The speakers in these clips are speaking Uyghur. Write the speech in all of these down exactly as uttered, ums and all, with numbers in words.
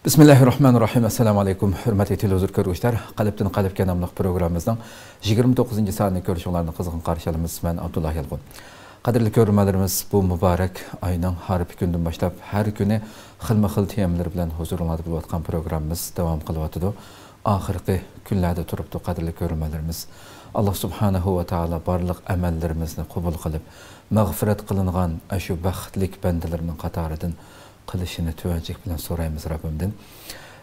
بىسمىللاھىررەھمانىررەھىم. ئەسسالامۇ ئەلەيكۇم، ھۆرمەتلىك تېلېۋىزور كۆرگۈچىلەر. قەلبتىن قەلبكە ناملىق پروگراممىمىزنىڭ يىگىرمە توققۇزىنچى سانىنى كۆرۈشۈڭلارنى قىزغىن قارشى ئالىمىز. مەن ئابدۇللا يالقۇن. قەدىرلىك كۆرۈرمەنلىرىمىز، بۇ مۇبارەك ئاينىڭ ھارپا كۈنىدىن باشلاپ ھەر كۈنى خىلمۇ خىل تېمىلىرى بىلەن ھۇزۇرۇڭلاردا بولۇۋاتقان پروگراممىمىز داۋام قىلىۋاتىدۇ. ئاخىرقى كۈنلەردە تۇرۇپتۇ، قەدىرلىك كۆرۈرمەنلىرىمىز. ئاللا سۇبھانەھۇ ۋە تائالا بارلىق ئەمەللىرىمىزنى قوبۇل قىلىپ، مەغپىرەت قىلىنغان ئاشۇ بەختلىك بەندىلىرىنىڭ قاتارىدىن قىلىشىنى تۆۋەنچىلىك بىلەن سورايمىز رەببىمدىن.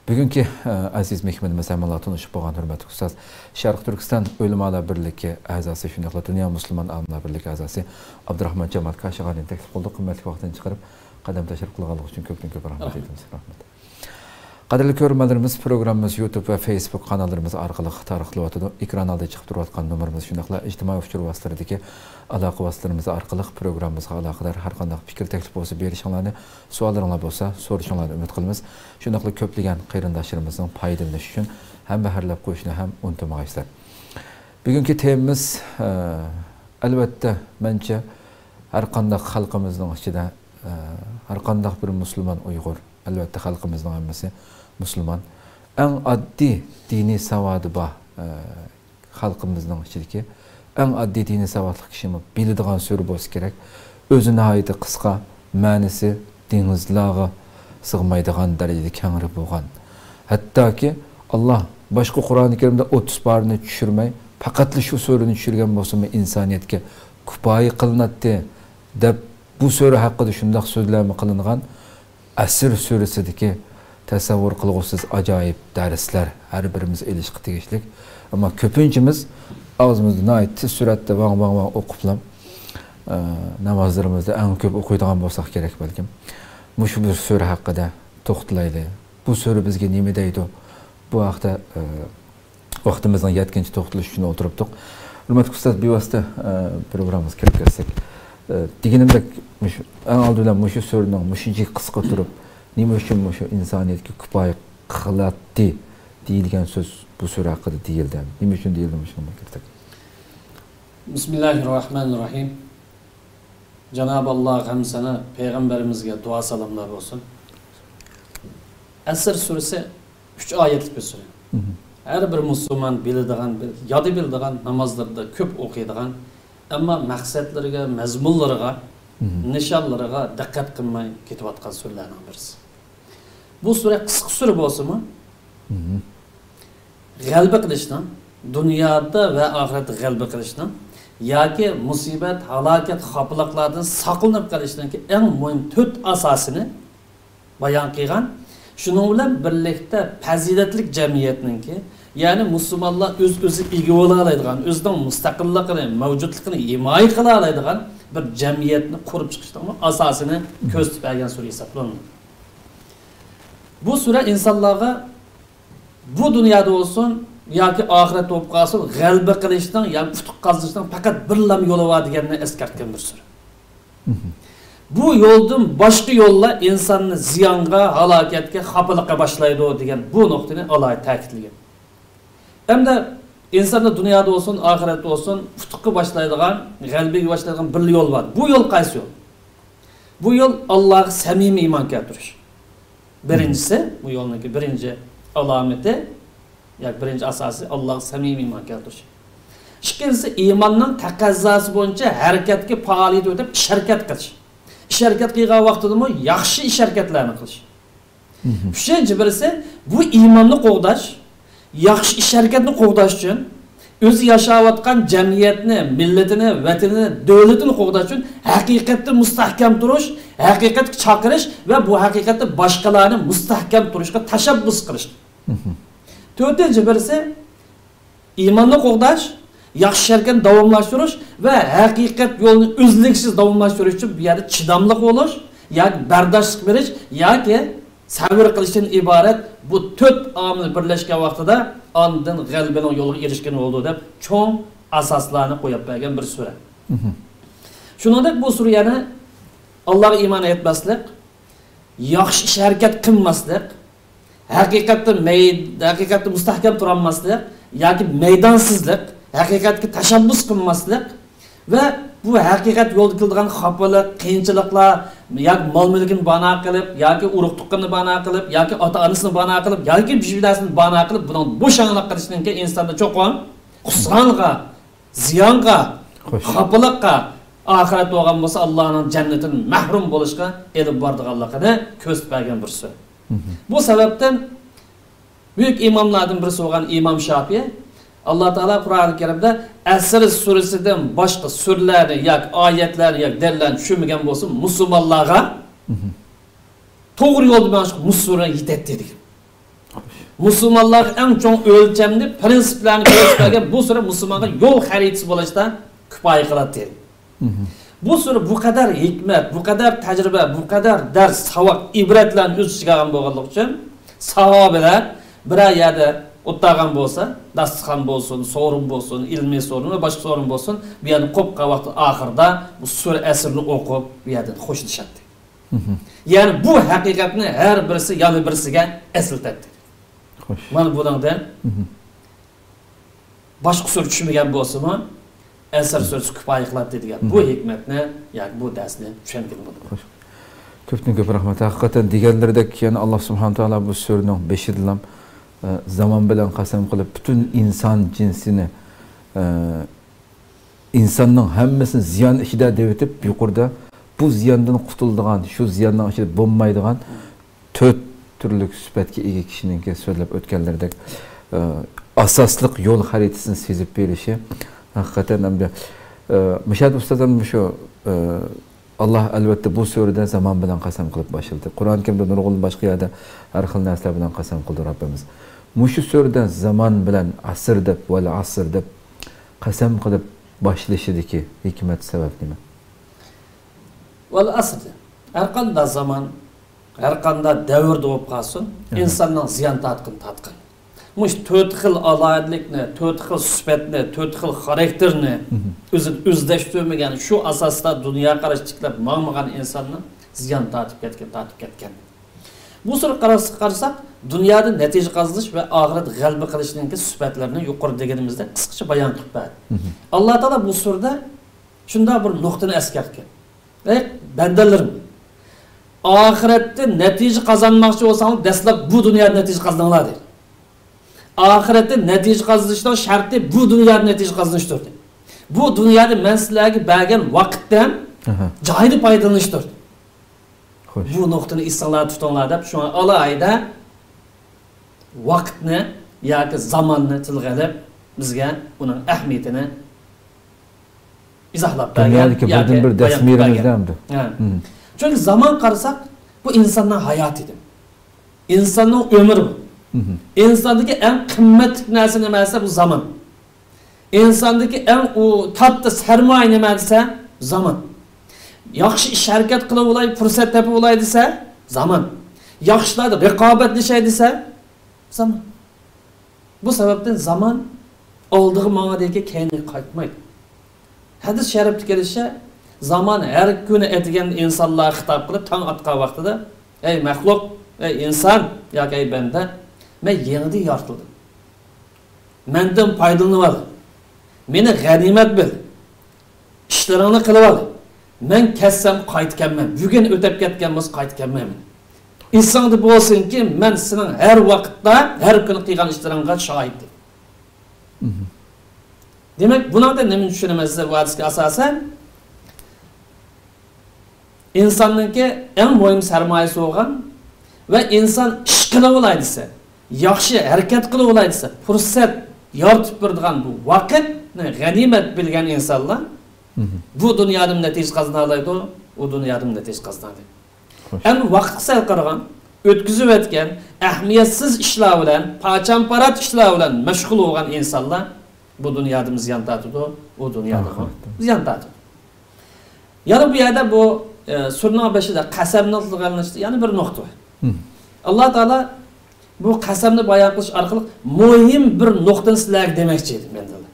بۈگۈنكى، ئە، ئەزىز مېھمىنىمىز ھەممىڭلار تونۇشۇپ بولغان ھۆرمەتلىك ئۇستاز، شەرقىي تۈركىستان ئۆلىمالار بىرلىكى ئەزاسى، شۇنداقلا دۇنيا مۇسۇلمان ئالىملار بىرلىكى ئەزاسى ئابدۇراخمان جامال كاشىغانىنى تەكلىپ قىلدۇق. قىممەتلىك ۋاقتىنى چىقىرىپ، قەدەم تەشرىپ قىلغانلىقى ئۈچۈن كۆپتىن كۆپ رەھمەت ئېيتىمىز. رەھمەت. قەدىرلىك كۆرۈرمەنلىرىمىز، پروگراممىمىز يۇتۇب ۋە فېيسبۇك قاناللىرىمىز ئارقىلىق تارقىتىلىۋاتىدۇ. ئېكران ئالدىدا چىقىپ تۇرۇۋاتقان نومۇرىمىز، شۇنداقلا ئىجتىمائىي ئۇچۇر ۋاسىتىلىرىدىكى ئالاقە ۋاسىتىلىرىمىز ئارقىلىق پروگراممىمىزغا ئالاقىدار ھەر قانداق پىكىر، تەكلىپ بولسا بېرىشىڭلارنى، سوئاللىرىڭلار بولسا سورىشىڭلارنى ئۈمىد قىلىمىز. شۇنداقلا كۆپلىگەن قېرىنداشلىرىمىزنىڭ پايدىلىنىشى ئۈچۈن ھەمبەھىرلەپ قويۇشنى ھەم ئۇنتۇمىغايسىلەر. بۈگۈنكى تېمىمىز، ئە، ئەلۋەتتە، مەنچە، ھەر قانداق خەلقىمىزنىڭ ئىچىدە، ئە، ھەر قانداق بىر مۇسۇلمان ئۇيغۇر، ئەلۋەتتە، خەلقىمىزنىڭ ھەممىسى مۇسۇلمان، ئەڭ ئاددىي دىنىي ساۋادى بار، ئە، خەلقىمىزنىڭ ئىچىدىكى ئەڭ ئاددىي دىنىي ساۋاتلىق كىشىمۇ بىلىدىغان سۈرە بولسا كېرەك. ئۆزى ناھايىتى قىسقا، مەنىسى دېڭىزلارغا سىغمايدىغان دەرىجىدە كەڭرى بولغان. ھەتتاكى ئاللا باشقا قۇرئانى كەرىمدە ئوتتۇز پارىنى چۈشۈرمەي، پەقەتلا شۇ سۈرىنى چۈشۈرگەن بولسىمۇ ئىنسانىيەتكە كۇپايە قىلىناتتى، دەپ بۇ سۈرە ھەققىدە شۇنداق سۆزلەرمۇ قىلىنغان. ئەسىر سۈرىسىدىكى تەسەۋۋۇر قىلغۇسىز ئاجايىپ دەرسلەر ھەر بىرىمىز ئېلىشقا تېگىشلىك. ئەمما كۆپىنچىمىز ئاغزىمىزدا ناھايىتى تېز سۈرئەتتە ۋاڭ، ۋاڭ، ۋاڭ ئوقۇپلا، ئە، نامازلىرىمىزدا ئەڭ كۆپ ئوقۇيدىغان بولساق كېرەك بەلكىم. مۇشۇ بىر سۈرە ھەققىدە توختىلايلى. بۇ سۈرە بىزگە نېمە دەيدۇ؟ بۇ ھەقتە، ئە، ۋاقتىمىزنىڭ يەتكىنىچە توختىلىش ئۈچۈن ئولتۇرۇپتۇق. ھۆرمەتلىك ئۇستاز، بىۋاسىتە، ئە، پروگراممىمىزغا كىرىپ كەتسەك. ئە، دېگىنىمدەك، مۇشۇ، ئەڭ ئالدى بىلەن مۇشۇ سۈرىنىڭ مۇشۇنچىلىك قىسقا تۇرۇپ، نېمە ئۈچۈن مۇشۇ ئىنسانىيەتكە كۇپايە قىلاتتى دېيىلگەن سۆز بۇ سۈرە ھەققىدە دېيىلدى؟ نېمە ئۈچۈن دېيىلدى مۇشۇنى كىرسەك؟ بىسمىللاھىررەھمانىررەھىم. جانابى ئاللاغا ھەمدۇ سانا، پەيغەمبىرىمىزگە دۇئا سالاملار بولسۇن. ئەسىر سۈرىسى ئۈچ ئايەتلىك بىر سۈرە. مھم. ھەر بىر مۇسۇلمان بىلىدىغان، بىر يادا بىلىدىغان، نامازلىرىدا كۆپ ئوقۇيدىغان، ئەمما مەقسەتلىرىگە، مەزمۇنلىرىغا، مھم، نىشانلىرىغا دىققەت قىلماي كېتىۋاتقان سۈرىلەرنىڭ بىرسى. بۇ سۈرە قىسقا سۈرە بولسىمۇ، مھم، غەلىبە قىلىشنىڭ، دۇنيادا ۋە ئاخىرەتتە غەلىبە قىلىشنىڭ ياكى مۇسىبەت، ھالاكەت، خاپىلىقلاردىن ساقلىنىپ قېلىشنىڭكى ئەڭ مۇھىم تۆت ئاساسىنى بايان قىلغان. شۇنىڭ بىلەن بىرلىكتە پەزىلەتلىك جەمئىيەتنىڭكى، يەنى مۇسۇلمانلار ئۆز-ئۆزى ئىگە بولالايدىغان، ئۆزىنىڭ مۇستەقىللىقىنى، مەۋجۇتلۇقىنى ھىمايە قىلالايدىغان بىر جەمئىيەتنى قۇرۇپ چىقىشنىڭمۇ ئاساسىنى كۆرسىتىپ بەرگەن سۈرە ھېسابلىنىدۇ. بۇ سۈرە ئىنسانلارغا بۇ دۇنيادا بولسۇن ياكى ئاخىرەتتە بولۇپ قالسۇن، غەلىبە قىلىشنىڭ ياكى ئۇتۇق قازىنىشنىڭ پەقەت بىرلا يولى بار دېگەننى ئەسكەرتكەن بىر سۈرە. مھم. بۇ يولدىن باشقا يوللار ئىنساننى زىيانغا، ھالاكەتكە، خاپىلىققا باشلايدۇ دېگەن بۇ نۇقتىنى ئالاھىدە تەكىتلىگەن. ئەمدى ئىنساندا دۇنيادا بولسۇن، ئاخىرەتتە بولسۇن، ئۇتۇققا باشلايدىغان، غەلىبىگە باشلايدىغان بىرلا يول بار. بۇ يول قايسى يول؟ بۇ يول ئاللاغا سەمىمىي ئىمان كەلتۈرۈش. بىرىنچىسى، بۇ يولنىڭكى بىرىنچى ئالامىتى، ياكى بىرىنچى ئاساسى، ئاللاغا سەمىمىي ئىمان كەلتۈرۈش. ئىككىنچىسى، ئىماننىڭ تەقەززاسى بويىچە ھەرىكەتكە، پائالىيەتكە ئۆتۈپ، ئىش ھەرىكەت قىلىش. ئىش ھەرىكەت قىلغان ۋاقتىدىمۇ ياخشى ئىش ھەرىكەتلەرنى قىلىش. مھم. ئۈچىنچى بىرسى، بۇ ئىماننى قوغداش، ياخشى ئىش ھەرىكەتنى قوغداش ئۈچۈن، ئۆزى ياشاۋاتقان جەمئىيەتنى، مىللىتىنى، ۋەتىنىنى، دۆلىتىنى قوغداش ئۈچۈن ھەقىقەتتە مۇستەھكەم تۇرۇش، ھەقىقەتكە چاقىرىش ۋە بۇ ھەقىقەتتە باشقىلارنى مۇستەھكەم تۇرۇشقا تەشەببۇس قىلىش. مھم. تۆتىنچى بىرسى، ئىماننى قوغداش، ياخشى ئىش ھەرىكەتنى داۋاملاشتۇرۇش ۋە ھەقىقەت يولىنى ئۈزلۈكسىز داۋاملاشتۇرۇش ئۈچۈن بۇ يەردە چىداملىق بولۇش ياكى بەرداشلىق بېرىش ياكى سەۋر قىلىشتىن ئىبارەت بۇ تۆت ئامىل بىرلەشكەن ۋاقتىدا ئاندىن غەلىبىنىڭ يولىغا ئېرىشكىلى بولىدۇ دەپ چوڭ ئاساسلارنى قويۇپ بەرگەن بىر سۈرە. مھم. شۇنىڭدەك بۇ سۈرە يەنە ئاللاغا ئىمان ئېيتماسلىق، ياخشى ئىش ھەرىكەت قىلماسلىق، ھەقىقەتتە مەي-، ھەقىقەتتە مۇستەھكەم تۇرالماسلىق ياكى مەيدانسىزلىق، ھەقىقەتكە تەشەببۇس قىلماسلىق ۋە بۇ ھەقىقەت يولىدا كېلىدىغان خاپىلىق، قىيىنچىلىقلار، ياكى مال-مۈلكىنى بانا قىلىپ، ياكى ئۇرۇق-تۇغقىنىنى بانا قىلىپ، ياكى ئاتا-ئانىسىنى بانا قىلىپ، ياكى بىر نەرسىنى بانا قىلىپ، بۇنىڭ بوشاڭلىق قىلىشتىن كېيىن ئىنساندا چوقۇم خۇسرانغا، زىيانغا، خوش. خاپىلىققا، ئاخىرەت بولغان بولسا، ئاللانىڭ جەننىتىدىن مەھرۇم بولۇشقا ئېلىپ بارىدىغانلىقىنى كۆرسىتىپ بەرگەن بىر سۈرە. مھم. بۇ سەۋەبتىن بۈيۈك ئىماملاردىن بىرسى بولغان ئىمام شاپىئى، ئاللا تائالا قۇرئانى كەرىمدە ئەسر سۈرىسىدىن باشقا سۈرىلەرنى ياكى ئايەتلەرنى ياكى دەلىللەرنى چۈشەنمىگەن بولسا، مۇسۇلمانلارغا مھم. توغرا يولدا مېڭىشقا مۇشۇ سۈرە يېتەتتى دېگەن. مۇسۇلمانلارغا ئەڭ چوڭ ئۆلچەمنى، پىرىنسىپلارنى كۆرسىتىپ بەرگەن بۇ سۈرە مۇسۇلمانغا يول خەرىتىسى بولۇشتا كۇپايە قىلاتتى. مھم. بۇ سۈرە بۇ قەدەر ھېكمەت، بۇ قەدەر تەجرىبە، بۇ قەدەر دەرس، ساۋاق، ئىبرەتلەرنى ئۆز ئىچىگە ئالغان بولغانلىقى ئۈچۈن ساھابىلەر بىرەر يەردە ئولتۇرغان بولسا، داستىخان بولسۇن، سورۇن بولسۇن، ئىلمىي سورۇن ۋە باشقا سورۇن بولسۇن، بۇ يەردە قوپقان ۋاقىتتا ئاخىرىدا بۇ سۈرە ئەسرنى ئوقۇپ، بۇ يەردىن خوشلىشاتتى. مھم. يەنى بۇ ھەقىقەتنى ھەر بىرسى يەنە بىرسىگە ئەسلىتەتتى. خوش. مانا بۇنىڭدىن مھم. باشقا سۈرە چۈشمىگەن بولسىمۇ، ئەسر سۈرىسى كۇپايە قىلاتتى دېگەن بۇ مھم. ھېكمەتنى ياكى بۇ دەرسنى چۈشەنگىلى بولىدۇ. خوش. كۆپتىن كۆپ رەھمەت. ھەقىقەتەن دېگەنلىرىدەك، يەنى ئاللا سۇبھانە تائالا بۇ سۈرىنىڭ بېشىدىلا، ئە، زامان بىلەن قەسەم قىلىپ، پۈتۈن ئىنسان جىنسىنى، ئە، ئىنساننىڭ ھەممىسىنى زىيان ئىچىدە دەۋېتىپ، يۇقىرىدا بۇ زىياندىن قۇتۇلىدىغان، شۇ زىياننىڭ ئىچىدە بولمايدىغان تۆت تۈرلۈك سۈپەتكە ئىگە كىشىنىڭكى سۆزلەپ ئۆتكەنلىرىدەك، ئە، ئاساسلىق يول خەرىتىسىنى سىزىپ بېرىشى ھەقىقەتەن ئەمدى، ئە، مۇشاھىد ئۇستاز ھەم مۇشۇ، ئە، ئاللا ئەلۋەتتە بۇ سۈرىدە زامان بىلەن قەسەم قىلىپ باشلىدى. قۇرئان كەرىمدە نۇرغۇن باشقا يەردە ھەر خىل نەرسىلەر بىلەن قەسەم قىلدى رەببىمىز. مۇشۇ سۈرىدە زامان بىلەن ئەسر دەپ، ۋەل ئەسر دەپ قەسەم قىلىپ باشلىشىدىكى ھېكمەت، سەۋەب نېمە؟ ۋەل ئەسر. ھەر قانداق زامان، ھەر قانداق دەۋردە بولۇپ قالسۇن، ئىنساننىڭ زىيان تارتقىنى تارتقان. مۇشۇ تۆت خىل ئالاھىدىلىكنى، تۆت خىل سۈپەتنى، تۆت خىل خاراكتېرنى ئۆزىدە ئۆزلەشتۈرمىگەن، شۇ ئاساستا دۇنيا قاراشنى تىكلەپ ماڭمىغان ئىنساننىڭ زىيان تارتىپ كەتكەن، تارتىپ كەتكەن. بۇ سۈرىگە قارىسا، قارىساق، دۇنيادا نەتىجە قازىنىش ۋە ئاخىرەتتە غەلىبە قىلىشنىڭكى سۈپەتلىرىنى يۇقىرىدا دېگىنىمىزدەك قىسقىچە بايان قىلىپ بەردى. ئاللا تائالا بۇ سۈرىدە شۇنداق بىر نۇقتىنى ئەسكەرتكەن. ئەي بەندىلىرىم، ئاخىرەتتە نەتىجە قازانماقچى بولساڭلار، دەسلەپ بۇ دۇنيادا نەتىجە قازىنىڭلار دېدى. ئاخىرەتتە نەتىجە قازىنىشنىڭ شەرتى بۇ دۇنيادا نەتىجە قازىنىشتۇر دېدى. بۇ دۇنيادا مەن سىلەرگە بەرگەن ۋاقىتتىن ئاھا. جايىدا پايدىلىنىشتۇر دېدى. خوش. بۇ نۇقتىنى ئېسىڭلاردا تۇتۇڭلار دەپ، شۇڭا ئالاھىدە ۋاقىتنى ياكى زاماننى تىلغا ئېلىپ، بىزگە ئۇنىڭ ئەھمىيىتىنى ئىزاھلاپ بەرگەن دۇنيادىكى ياكى بىردىنبىر بايان قىلىپ دەسمىيىمىز بەرگەن. ئەمدى. ھە. مم. چۈنكى زامان قارىساق، بۇ ئىنساننىڭ ھاياتى دېدى. ئىنساننىڭ ئۆمرى بۇ. مم. ئىنساندىكى ئەڭ قىممەتلىك نەرسە نېمە دېسە، بۇ زامان. ئىنساندىكى ئەڭ ئۇ كاتتا سەرمايە نېمە دېسە، زامان. ياخشى ئىش ھەرىكەت قىلىۋالاي، پۇرسەت تېپىۋالاي دېسە، زامان. ياخشىلاردا رىقابەتلىشەي دېسە، زامان. بۇ سەۋەبتىن زامان ئالدىغا ماڭغاندىن كېيىن كەينىگە قايتمايدۇ. ھەدىس شەرىپتە كېلىشىچە، زامان ھەر كۈنى ئەتىگەندە ئىنسانلارغا خىتاب قىلىپ، تاڭ ئاتقان ۋاقتىدا، ئەي مەخلۇق، ئەي ئىنسان ياكى ئەي بەندە، مەن يېڭىدىن يارىتىلدىم. مەندىن پايدىلىنىۋال. مېنى غەنىيمەت بىل. ئىشلىرىڭنى قىلىۋال. مەن كەتسەم قايتا كەلمەن. بۈگۈن ئۆتۈپ كەتكەن بولسا قايتا كەلمەيمەن. ئېسىڭدە بولسۇنكى، مەن سېنىڭ ھەر ۋاقىتتا، ھەر كۈنى قىلغان ئىشلىرىڭغا شاھىت دېدى. مم. دېمەك، بۇنىڭدىن نېمىنى چۈشىنىمىز دېسە، بۇ ھەدىسكە ئاساسەن، ئىنساننىڭكى ئەڭ مۇھىم سەرمايىسى بولغان ۋە ئىنسان ئىش قىلىۋالاي دېسە، ياخشى ھەرىكەت قىلىۋالاي دېسە، پۇرسەت يارىتىپ بېرىدىغان بۇ ۋاقىتنى غەنىيمەت بىلگەن ئىنسانلار مم. بۇ دۇنيادىمۇ نەتىجە قازىنالايدۇ، ئۇ دۇنيادىمۇ نەتىجە قازىنالايدۇ. خوش. ئەمدى ۋاقىتقا سەل قارىغان، ئۆتكۈزۈۋەتكەن ئەھمىيەتسىز ئىشلار بىلەن، پاچان-پارات ئىشلار بىلەن مەشغۇل بولغان ئىنسانلار بۇ دۇنيادىمۇ زىيان تارتىدۇ، ئۇ دۇنيادىمۇ ئاخىرەتتە زىيان تارتىدۇ. يەنە بۇ يەردە بۇ، ئە، سۈرىنىڭ بېشىدا قەسەمنى تىلغا ئېلىنىشتا يەنە بىر نۇقتا بار. مم. ئاللا تائالا بۇ قەسەمنى بايان قىلىش ئارقىلىق مۇھىم بىر نۇقتىنى سىلەرگە دېمەكچى ئىدى، بەندىلەر.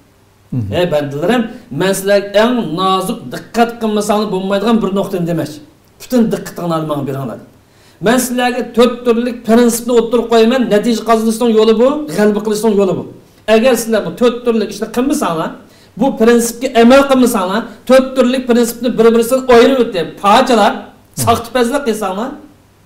مم. ئەي بەندىلىرىم، مەن سىلەرگە ئەڭ نازۇك، دىققەت قىلمىساڭلار بولمايدىغان بىر نۇقتىنى دېمەكچى. پۈتۈن دىققىتىڭلارنى ماڭا بېرىڭلار. مەن سىلەرگە تۆت تۈرلۈك پىرىنسىپنى ئوتتۇرىغا قويىمەن، نەتىجە قازىنىشنىڭ يولى بۇ، غەلىبە قىلىشنىڭ يولى بۇ. ئەگەر سىلەر بۇ تۆت تۈرلۈك ئىشنى قىلمىساڭلار، بۇ پىرىنسىپكە ئەمەل قىلمىساڭلار، تۆت تۈرلۈك پىرىنسىپنى بىر-بىرسىدىن ئايرىۋېتىپ، پارچىلاپ، ساختىپەزلىك قىلساڭلار،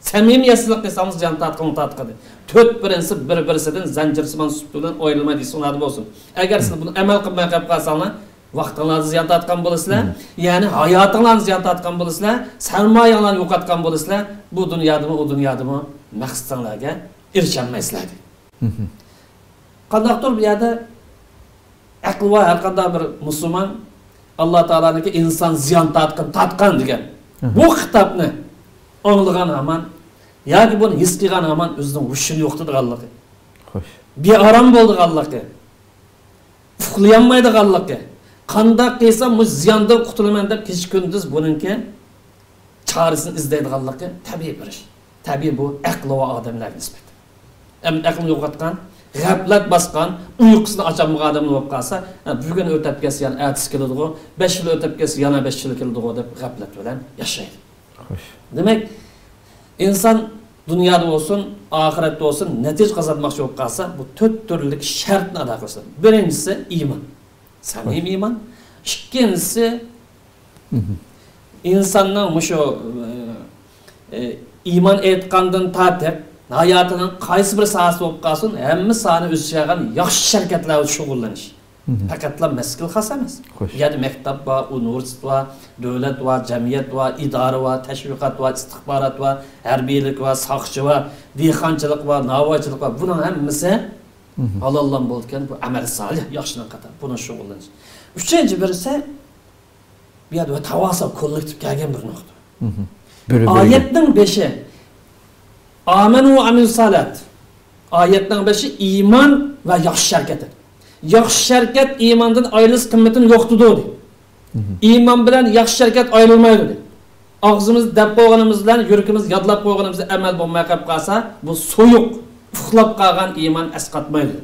سەمىمىيەتسىزلىك قىلساڭلار زىيان تارتقىنى تارتقىدى. تۆت پىرىنسىپ بىر-بىرسىدىن زەنجىرسىمان سۈت بىلەن ئايرىلمايدۇ، ئېسىڭلاردا بولسۇن. ئەگەر سىلەر بۇنى ئەمەل قىلماي قېلىپ قالساڭلار، ۋاقتىڭلاردا زىيان تارتقان بولىسىلەر، يەنى ھاياتىڭلارنى زىيان تارتقان بولىسىلەر، سەرمايەڭلارنى يوقاتقان بولىسىلەر، بۇ دۇنيادىمۇ، ئۇ دۇنيادىمۇ مەقسىتىڭلارغا ئېرىشەلمەيسىلەر دەيدۇ. قانداقتۇر بۇ يەردە ئەقلى بار ھەر قانداق بىر مۇسۇلمان ئاللا تائالانىڭكى ئىنسان زىيان تارتقان، تارتقان دېگەن بۇ خىتابنى ئاڭلىغان ھامان ياكى بۇنى ھېس قىلغان ھامان ئۆزىنىڭ ھوشىنى يوقىتىدىغانلىقى، بىئارام بولىدىغانلىقى، ئۇخلىيالمايدىغانلىقى، قانداق قىلسام مۇشۇ زىياندىن قۇتۇلىمەن دەپ كېچە-كۈندۈز بۇنىڭكى چارىسىنى ئىزدەيدىغانلىقى تەبىئىي بىر ئىش. تەبىئىي بۇ ئەقلى بار ئادەملەرگە نىسبەتەن. ئەمدى ئەقلىنى يوقاتقان، غەپلەت باسقان، ئۇيقۇسىنى ئاچالمىغان ئادەملەر بولۇپ قالسا، ھە، بۈگۈن ئۆتەپ كەتسە يەنە ئەتىسى كېلىدىغۇ، بەش يىل ئۆتەپ كەتسە يەنە بەش يىل كېلىدىغۇ دەپ غەپلەت بىلەن ياشايدۇ. دېمەك، ئىنسان دۇنيادا بولسۇن، ئاخىرەتتە بولسۇن، نەتىجە قازانماقچى بولۇپ قالسا، بۇ تۆت تۈرلۈك شەرتنى ئادا قىلسا. بىرىنچىسى ئىمان. سەمىمىي ئىمان. ئىككىنچىسى، ئىنساننىڭ مۇشۇ، ئى، ئى، ئىمان ئېيتقاندىن تارتىپ، ھاياتىنىڭ قايسى بىر ساھەسى بولۇپ قالسۇن، ھەممە ساھەنى ئۆز ئىچىگە ئالغان ياخشى شىركەتلەر بىلەن شۇغۇللىنىش. پەقەتلا مەسچىتلا خاس ئەمەس. بۇ يەردە مەكتەپ بار، ئۇنىۋېرسىتېت بار، دۆلەت بار، جەمئىيەت بار، ئىدارە بار، تەشۋىقات بار، ئىستىخبارات بار، ھەربىيلىك بار، ساقچى بار، دېھقانچىلىق بار، ناۋايچىلىق بار. بۇنىڭ ھەممىسى ھالاللام بولىدىكەن، بۇ ئەمەل سالىھ، ياخشىنىڭ قاتارى، بۇنى شۇغۇللىنىش. ئۈچىنچى بىرسى، بۇ يەردە ۋە تاۋاسا كوللېكتىپ كەلگەن بىر نۇقتا. بىر-بىرىگە. ئايەتنىڭ بېشى، ئامەنۇ ۋە ئامىلۇ سالىھات. ئايەتنىڭ بېشى ئىمان ۋە ياخشى ھەرىكەت. ياخشى ھەرىكەت ئىماندىن ئايرىلسا قىممىتىنى يوقىتىدۇ، دېدى. ئىمان بىلەن ياخشى ھەرىكەت ئايرىلمايدۇ، دېدى. ئاغزىمىز دەپ قويغىنىمىز بىلەن يۈرىكىمىز يادلاپ قويغىنىمىزدا ئەمەل بولماي قېلىپ قالسا، بۇ سويۇق، ئۇخلاپ قالغان ئىمان ئەسقاتمايدۇ.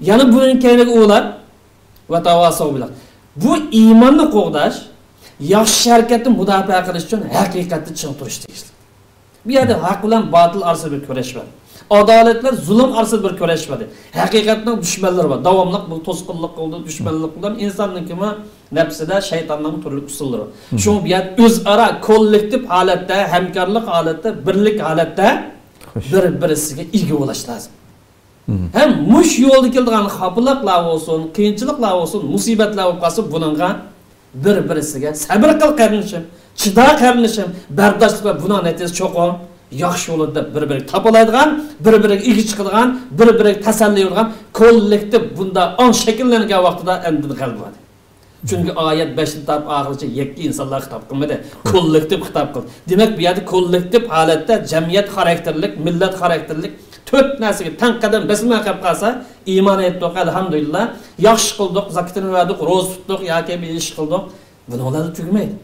يەنە بۇنىڭ كەينىگە ئۇلار، ۋە تاۋاساۋ بىلەن. بۇ ئىماننى قوغداش، ياخشى ھەرىكەتنى مۇداپىئە قىلىش ئۈچۈن ھەقىقەتتە چىڭ تۇرۇش تېگىشلىك. بۇ يەردە ھەق بىلەن باتىل ئارىسىدا بىر كۈرەش بار. ئادالەت بىلەن زۇلۇم ئارىسىدا بىر كۈرەش بار. ھەقىقەتنىڭ دۈشمەنلىرى بار. داۋاملىق بۇ توسقۇنلۇق قىلىدۇ، دۈشمەنلىك قىلىدۇ. ئىنساننىڭكىمۇ نەپسىدە، شەيتاننىڭ تۈرلۈك ئۇسۇللىرى بار. شۇڭا بۇ يەردە ئۆزئارا كوللېكتىپ ھالەتتە، ھەمكارلىق ھالەتتە، بىرلىك ھالەتتە بىر-بىرسىگە ئىگە بولۇش لازىم. ھەم مۇشۇ يولدا كېلىدىغان خاپىلىقلار بولسۇن، قىيىنچىلىقلار بولسۇن، مۇسىبەتلەر بولۇپ قالسۇن، بۇنىڭغا بىر-بىرسىگە سەبىر قىل قېرىندىشىم، چىدا قېرىندىشىم، بەرداشلىق بىلەن بۇنىڭ نەتىجىسى چوقۇم ياخشى بولىدۇ دەپ بىر-بىرىگە تاپىلايدىغان، بىر-بىرىگە ئىگە چىقىدىغان، بىر-بىرىگە تەسەللى بېرىدىغان كوللېكتىپ بۇنداق ئاڭ شەكىللەنگەن ۋاقتىدا ئاندىن غەلىبە بار. چۈنكى ئايەت بەشتىن تارتىپ ئاخىرىغىچە يەككە ئىنسانلارغا خىتاب قىلمىدى. كوللېكتىپ خىتاب قىلدى. دېمەك، بۇ يەردە كوللېكتىپ ھالەتتە جەمئىيەت خاراكتېرلىك، مىللەت خاراكتېرلىك تۆت نەرسىگە تەڭ قەدەم بېسىلماي قېلىپ قالسا، ئىمان ئېيتتۇق، ئەلھەمدۇلىللا، ياخشى قىلدۇق، زاكىتىنى بەردۇق، روزا تۇتتۇق ياكى بىر ئىش قىلدۇق، بۇنىڭ بىلەن تۈگىمەيدۇ.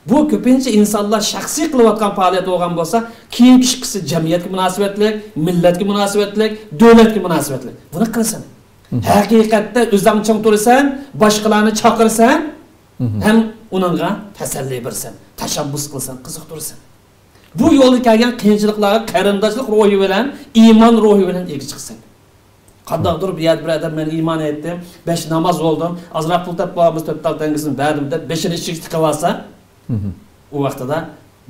بۇ كۆپىنچە ئىنسانلار شەخسىي قىلىۋاتقان پائالىيەت بولغان بولسا، كېيىنكى ئىككىسى جەمئىيەتكە مۇناسىۋەتلىك، مىللەتكە مۇناسىۋەتلىك، دۆلەتكە مۇناسىۋەتلىك. بۇنى قىلسىمۇ. ھەقىقەتتە ئۆزۈڭ چىڭ تۇرىسەن، باشقىلارنى چاقىرىسەن، ھەم ئۇنىڭغا تەسەللى بېرىسەن، تەشەببۇس قىلىسەن، قىزىقتۇرىسەن. بۇ يولدا كەلگەن قىيىنچىلىقلارغا قېرىنداشلىق روھى بىلەن، ئىمان روھى بىلەن ئىگە چىقىسەن. قانداقتۇر بۇ يەردە بىر ئادەم، مەن ئىمان ئېيتتىم، بەش ناماز قىلدىم، ئازراق پۇل تاپقان بولسام تۆت تال تەڭگىسىنى بەردىم دەپ بېشىنى ئىچىگە تىقىۋالسا، ئۇ ۋاقتىدا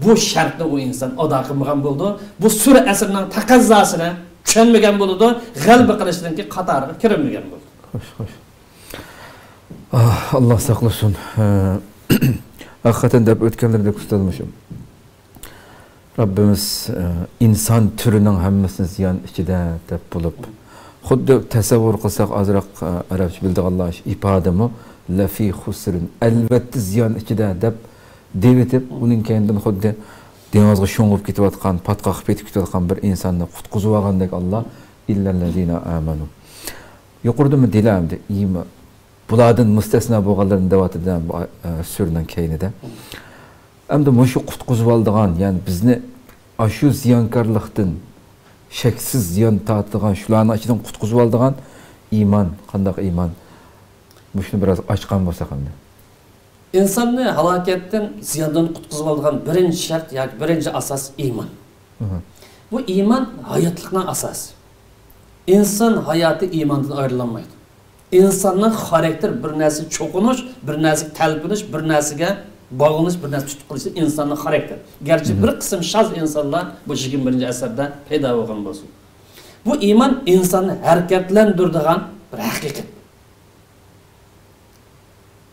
بۇ شەرتنى ئۇ ئىنسان ئادا قىلمىغان بولىدۇ. بۇ سۈرە ئەسىرنىڭ تەقەززاسىنى چۈشەنمىگەن بولىدۇ. غەلىبە قىلىشنىڭكى قاتارىغا كىرمىگەن بولىدۇ. خوش، خوش. ئاھ، ئاللا ساقلىسۇن. ھە، ھەقىقەتەن دەپ ئۆتكەنلىرىدەك ئۇستاز مۇشۇ. رەببىمىز، ئە، ئىنسان تۈرىنىڭ ھەممىسىنى زىيان ئىچىدە دەپ بولۇپ، خۇددى تەسەۋۋۇر قىلساق، ئازراق، ئە، ئەرەبچە بىلىدىغانلار ئىپادىمۇ، لەفى خۇسرىن، ئەلۋەتتە زىيان ئىچىدە دەپ دېۋىتىپ، ئۇنىڭ كەينىدىن خۇددى دېڭىزغا شۇڭغۇپ كېتىۋاتقان، پاتقاققا پېتىپ كېتىۋاتقان بىر ئىنساننى قۇتقۇزۇۋالغاندەك ئاللا، ئىللەللەزىنە ئامەنۇ. يۇقىرىدىمۇ دېدى ئەمدى، ئىما-، بۇلاردىن مۇستەسنا بولغانلىرىنى دەۋاتىدۇ بۇ، ئە، سۈرىنىڭ كەينىدە. ئەمدى مۇشۇ قۇتقۇزۇۋالىدىغان، يەنى بىزنى ئاشۇ زىيانكارلىقتىن، شەكسىز زىيان تارتىدىغان، شۇلارنىڭ ئىچىدىن قۇتقۇزۇۋالىدىغان ئىمان، قانداق ئىمان؟ مۇشۇنى بىراز ئاچقان بولساق ئەمدى. ئىنساننى ھالاكەتتىن، زىياندىن قۇتقۇزۇۋالىدىغان بىرىنچى شەرت ياكى بىرىنچى ئاساس ئىمان. بۇ ئىمان ھاياتلىقنىڭ ئاساسى. ئىنسان ھاياتى ئىماندىن ئايرىلالمايدۇ. ئىنساننىڭ خاراكتېرى بىر نەرسىگە چوقۇنۇش، بىر نەرسىگە تەلپۈنۈش، بىر نەرسىگە باغلىنىش، بىر نەرسە تۇتۇپ قېلىشى ئىنساننىڭ خاراكتېرى. گەرچە بىر قىسىم شاز ئىنسانلار بۇ يىگىرمە بىرىنچى ئەسىردە پەيدا بولغان بولسۇن. بۇ ئىمان ئىنساننى ھەرىكەتلەندۈرىدىغان بىر ھەقىقەت.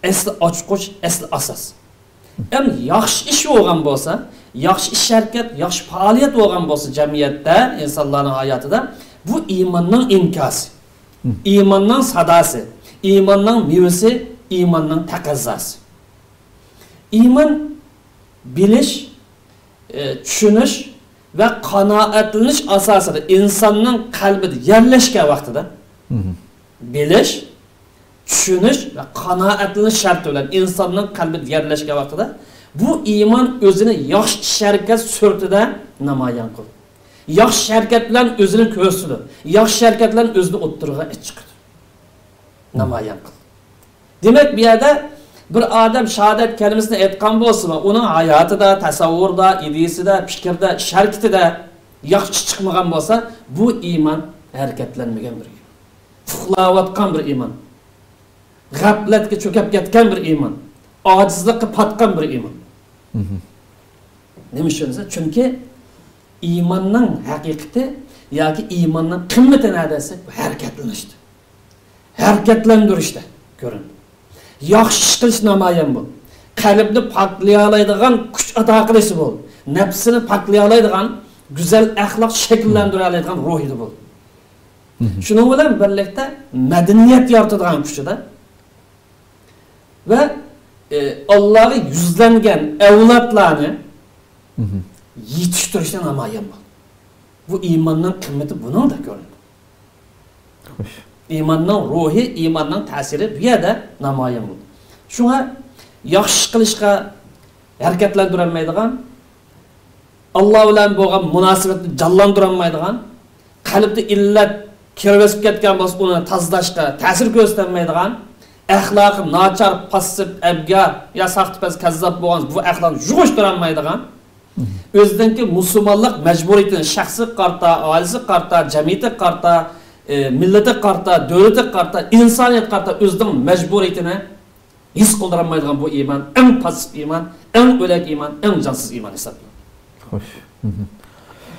ئەسلى ئاچقۇچ، ئەسلى ئاساس. ئەمدى ياخشى ئىش بولغان بولسا، ياخشى ئىش ھەرىكەت، ياخشى پائالىيەت بولغان بولسا جەمئىيەتتە، ئىنسانلارنىڭ ھاياتىدا، بۇ ئىماننىڭ ئىنكاسى، ئىماننىڭ ساداسى، ئىماننىڭ مېۋىسى، ئىماننىڭ تەقەززاسى. ئىمان بىلىش، ئى، چۈشىنىش ۋە قانائەتلىنىش ئاساسىدا ئىنساننىڭ قەلبىدە يەرلەشكەن ۋاقتىدا، بىلىش، چۈشىنىش ۋە قانائەتلىنىش شەرتى بىلەن ئىنساننىڭ قەلبىدە يەرلەشكەن ۋاقتىدا، بۇ ئىمان ئۆزىنى ياخشى ئىش ھەرىكەت سۈرىتىدە نامايان قىلىدۇ. ياخشى ھەرىكەت بىلەن ئۆزىنى كۆرسىتىدۇ. ياخشى ھەرىكەت بىلەن ئۆزىنى ئوتتۇرىغا چىقىرىدۇ. نامايان قىلىدۇ. دېمەك، بۇ يەردە بىر ئادەم شاھادەت كەلىمىسىنى ئېيتقان بولسىمۇ، ئۇنىڭ ھاياتىدا، تەسەۋۋۇردا، ئىدىيىسىدە، پىكىردە، ئىش ھەرىكىتىدە ياخشى ئىش چىقمىغان بولسا، بۇ ئىمان ھەرىكەتلەنمىگەن بىر ئىمان. ئۇخلاۋاتقان بىر ئىمان. غەپلەتكە چۆكۈپ كەتكەن بىر ئىمان. ئاجىزلىققا پاتقان بىر ئىمان. نېمە ئۈچۈن دېسە، چۈنكى ئىماننىڭ ھەقىقىتى ياكى ئىماننىڭ قىممىتى نەدە دېسەك، بۇ ھەرىكەتلىنىشتە. ھەرىكەتلەندۈرۈشتە كۆرۈنىدۇ. ياخشى ئىش قىلىش نامايان بولىدۇ. قەلبنى پاكلىيالايدىغان كۈچ ئاتا قىلىشى بولىدۇ. نەپسىنى پاكلىيالايدىغان، گۈزەل ئەخلاق شەكىللەندۈرەلەيدىغان روھىدا بولىدۇ. شۇنىڭ بىلەن بىرلىكتە مەدەنىيەت يارىتىدىغان كۈچىدە ۋە، ئى، ئاللاغا يۈزلەنگەن ئەۋلادلارنى يېتىشتۈرۈشتە نامايان بولىدۇ. بۇ ئىماننىڭ قىممىتى بۇنىڭدا كۆرۈنىدۇ. خوش. ئىماننىڭ روھى، ئىماننىڭ تەسىرى بۇ يەردە نامايان بولىدۇ. شۇڭا ياخشى ئىش قىلىشقا ھەرىكەتلەندۈرەلمەيدىغان، ئاللا بىلەن بولغان مۇناسىۋەتنى جانلاندۇرالمايدىغان، قەلبتە ئىللەت كىرىۋېسىپ كەتكەن بولسا، ئۇنى تازىلاشقا تەسىر كۆرسىتەلمەيدىغان، ئەخلاقى ناچار، پاسسىپ، ئەبگار يا ساختىپەز، كەززاپ بولغان بۇ ئەخلاقنى يۇغۇشتۇرالمايدىغان، ئۆزىنىڭكى مۇسۇلمانلىق مەجبۇرىيىتىنى شەخسىگە قارىتا، ئائىلىسىگە قارىتا، جەمئىيىتىگە قارىتا، ئى، مىللىتىگە قارىتا، دۆلىتىگە قارىتا، ئىنسانىيەتكە قارىتا ئۆزىنىڭ مەجبۇرىيىتىنى ھېس قىلدۇرالمايدىغان بۇ ئىمان ئەڭ پاسسىپ ئىمان، ئەڭ ئۆلەك ئىمان، ئەڭ جانسىز ئىمان ھېسابلىنىدۇ. خوش.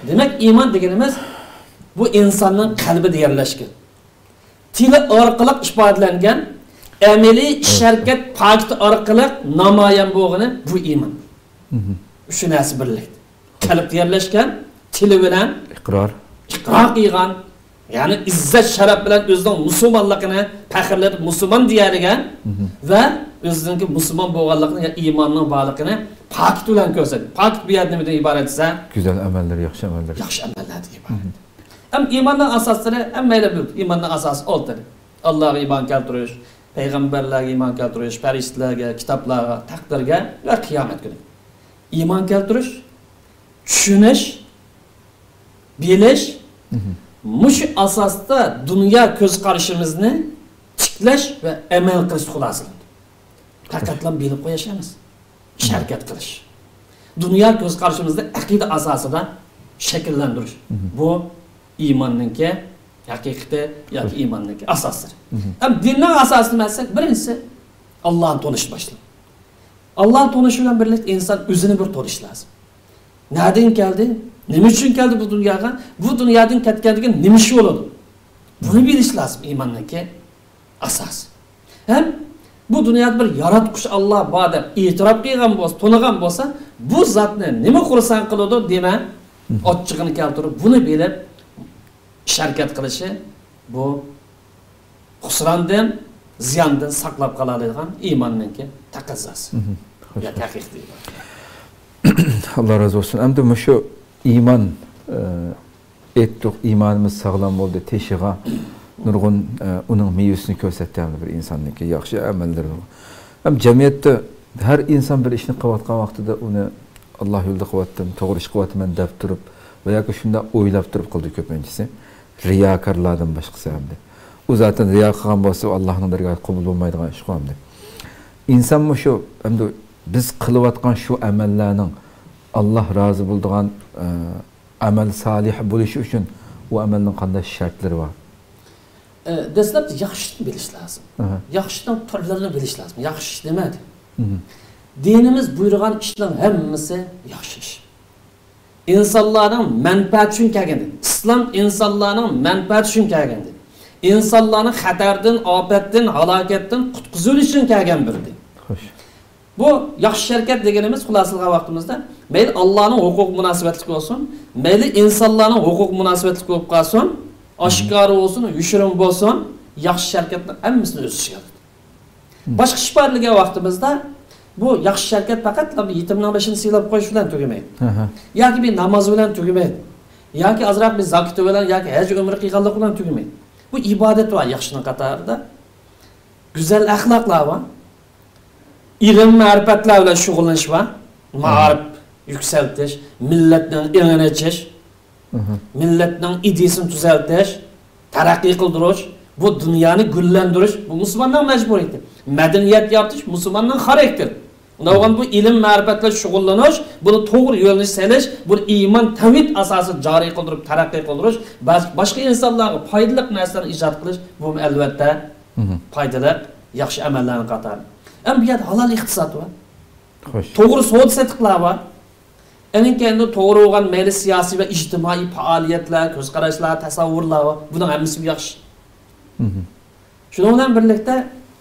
دېمەك، ئىمان دېگىنىمىز بۇ ئىنساننىڭ قەلبىدە يەرلەشكەن، تىلى ئارقىلىق ئىپادىلەنگەن، ئەمەلىي ئىش ھەرىكەت پاكىتى ئارقىلىق نامايان بولغىنى بۇ ئىمان. ئۈچ نەرسە بىرلىكتە. قەلبتە يەرلەشكەن، تىلى بىلەن ئىقرار. ئىقرار قىلغان، يەنى ئىززەت شەرەپ بىلەن ئۆزىنىڭ مۇسۇلمانلىقىنى پەخىرلىنىپ مۇسۇلمان دېيەلىگەن ۋە ئۆزىنىڭكى مۇسۇلمان بولغانلىقىنى، يا ئىماننىڭ بارلىقىنى پاكىت بىلەن كۆرسەتتى. پاكىت بۇ يەردە نېمىدىن ئىبارەت دېسە، گۈزەل ئەمەللەر، ياخشى ئەمەللەر. ياخشى ئەمەللەردىن ئىبارەت. ئەم ئىماننىڭ ئاساسلىرى، ھەممەيلەن بىلىدۇ، ئىماننىڭ ئاساسى ئالتە. ئاللاغا ئىمان كەلتۈرۈش، پەيغەمبەرلەرگە ئىمان كەلتۈرۈش، پەرىشتىلەرگە، كىتابلارغا، تەقدىرگە ۋە قىيامەت كۈنىگە ئىمان كەلتۈرۈش، چۈشىنىش، بىلىش، مۇشۇ ئاساستا دۇنيا كۆز قارىشىمىزنى تىكلەش ۋە ئەمەل قىلىشتا خۇلاسىلىنىدۇ. پەقەتلا بىلىپ قويۇش ئەمەس. ئىش ھەرىكەت قىلىش. دۇنيا كۆز قارىشىمىزنى ئەقىدە ئاساسىدا شەكىللەندۈرۈش. بۇ ئىماننىڭكى ھەقىقىتى ياكى ئىماننىڭكى ئاساسلىرى. ئەم دىننىڭ ئاساسى نېمە دېسەك، بىرىنچىسى، ئاللانى تونۇش باشلىنىدۇ. ئاللانى تونۇش بىلەن بىرلىكتە ئىنسان ئۆزىنى بىر تونۇش لازىم. نەدىن كەلدى؟ نېمە ئۈچۈن كەلدى بۇ دۇنياغا؟ بۇ دۇنيادىن كەتكەندىن كېيىن نېمە ئىش بولىدۇ؟ بۇنى بىلىش لازىم ئىماننىڭكى ئاساسى. ھەم بۇ دۇنيادا بىر ياراتقۇچى ئاللا بار دەپ ئېتىراپ قىلغان بولسا، تونۇغان بولسا، بۇ زاتنى نېمە خۇرسەن قىلىدۇ دېمە، ئاچچىقىنى كەلتۈرۈپ، بۇنى بىلىپ، ئىش ھەرىكەت قىلىشى بۇ خۇسراندىن، زىياندىن ساقلاپ قالالايدىغان ئىماننىڭكى تەقەززاسى. خوش. ياكى ھەقىقىي ئىمان. ئاللا رازى بولسۇن. ئەمدى مۇشۇ ئىمان، ئە، ئېيتتۇق، ئىمانىمىز ساغلام بولدى، تېشىغا نۇرغۇن، ئە، ئۇنىڭ مېۋىسىنى كۆرسەتتى ھەمدە بىر ئىنساننىڭكى ياخشى ئەمەللىرى. ھەم جەمئىيەتتە ھەر ئىنسان بىر ئىشنى قىلىۋاتقان ۋاقتىدا ئۇنى ئاللا يولىدا قىلىۋاتىمەن، توغرا ئىش قىلىۋاتىمەن دەپ تۇرۇپ ۋە ياكى شۇنداق ئويلاپ تۇرۇپ قىلىدۇ كۆپىنچىسى. رىياكارلاردىن باشقىسى ھەمدە. ئۇ زاتەن رىيا قىلغان بولسا، ئۇ ئاللانىڭ دەرگاھىدا قوبۇل بولمايدىغان ئىشقۇ ھەمدە. ئىنسانمۇ شۇ، ئەمدى بىز قىلىۋاتقان شۇ ئەمەللەرنىڭ ئاللا رازى بولىدىغان، ئە، ئەمەل سالىھ بولۇشى ئۈچۈن ئۇ ئەمەلنىڭ قانداق شەرتلىرى بار؟ ئە، دەسلەپتە ياخشىنى بىلىش لازىم. ئەھە. ياخشىنىڭ تۈرلىرىنى بىلىش لازىم. ياخشى ئىش نېمە دەپ؟ مم. دىنىمىز بۇيرۇغان ئىشنىڭ ھەممىسى ياخشى ئىش. ئىنسانلارنىڭ مەنپەئەتى ئۈچۈن كەلگەن دىن. ئىسلام ئىنسانلارنىڭ مەنپەئەتى ئۈچۈن كەلگەن دىن. ئىنسانلارنى خەتەردىن، ئاپەتتىن، ھالاكەتتىن قۇتقۇزۇش ئۈچۈن كەلگەن بىر دىن. خوش. بۇ ياخشى شەرىكەت دېگىنىمىز، خۇلاسىلىغان ۋاقتىمىزدا، مەيلى ئاللانىڭ ھوقۇقى مۇناسىۋەتلىك بولسۇن، مەيلى ئىنسانلارنىڭ ھوقۇقى مۇناسىۋەتلىك بولۇپ قالسۇن، ئاشكارا بولسۇن، يوشۇرۇن بولسۇن، ياخشى شەرىكەتنىڭ ھەممىسىنى ئۆز ئىچىگە ئالىدۇ. باشقا ئىش بار دېگەن ۋاقتىمىزدا، بۇ ياخشى شەرىكەت پەقەت بىر يېتىمنىڭ بېشىنى سىيلاپ قويۇش بىلەن تۈگىمەيدۇ. ئاھا. ياكى بىر ناماز بىلەن تۈگىمەيدۇ. ياكى ئازراق بىر زاكىتى بىلەن ياكى ھەج ئۆمرە قىلغانلىق بىلەن تۈگىمەيدۇ. بۇ ئىبادەت بار ياخشىنىڭ قاتارىدا. گۈزەل ئەخلاقلار بار. ئىلىم-مەرىپەتلەر بىلەن شۇغۇللىنىش بار. مائارىپ يۈكسەلتىش، مىللەتنىڭ ئېڭىنى ئېچىش، مىللەتنىڭ ئىدىيىسىنى تۈزەلتىش، تەرەققىي قىلدۇرۇش، بۇ دۇنيانى گۈللەندۈرۈش، بۇ مۇسۇلماننىڭ مەجبۇرىيىتى. مەدەنىيەت يارىتىش مۇسۇلماننىڭ خاراكتېرى. ئۇنداق بولغان بۇ ئىلىم-مەرىپەت بىلەن شۇغۇللىنىش، بۇنى توغرا يۆنىلىش سېلىش، بۇنى ئىمان، تەۋھىد ئاساسىدا جارى قىلدۇرۇپ تەرەققىي قىلدۇرۇش، باش-، باشقا ئىنسانلارغا پايدىلىق نەرسىلەرنى ئىجاد قىلىش، بۇمۇ ئەلۋەتتە پايدىلىق، ياخشى ئەمەللەرنىڭ قاتارى. ئەمما بۇ يەردە ھالال ئىقتىساد بار. خوش. توغرا سودا-سېتىقلار بار. ئېنىڭ كەينىدە توغرا بولغان مەيلى سىياسىي ۋە ئىجتىمائىي پائالىيەتلەر، كۆز قاراشلار، تەسەۋۋۇرلار بار. بۇنىڭ ھەممىسى ياخشى. شۇنىڭ بىلەن بىرلىكتە،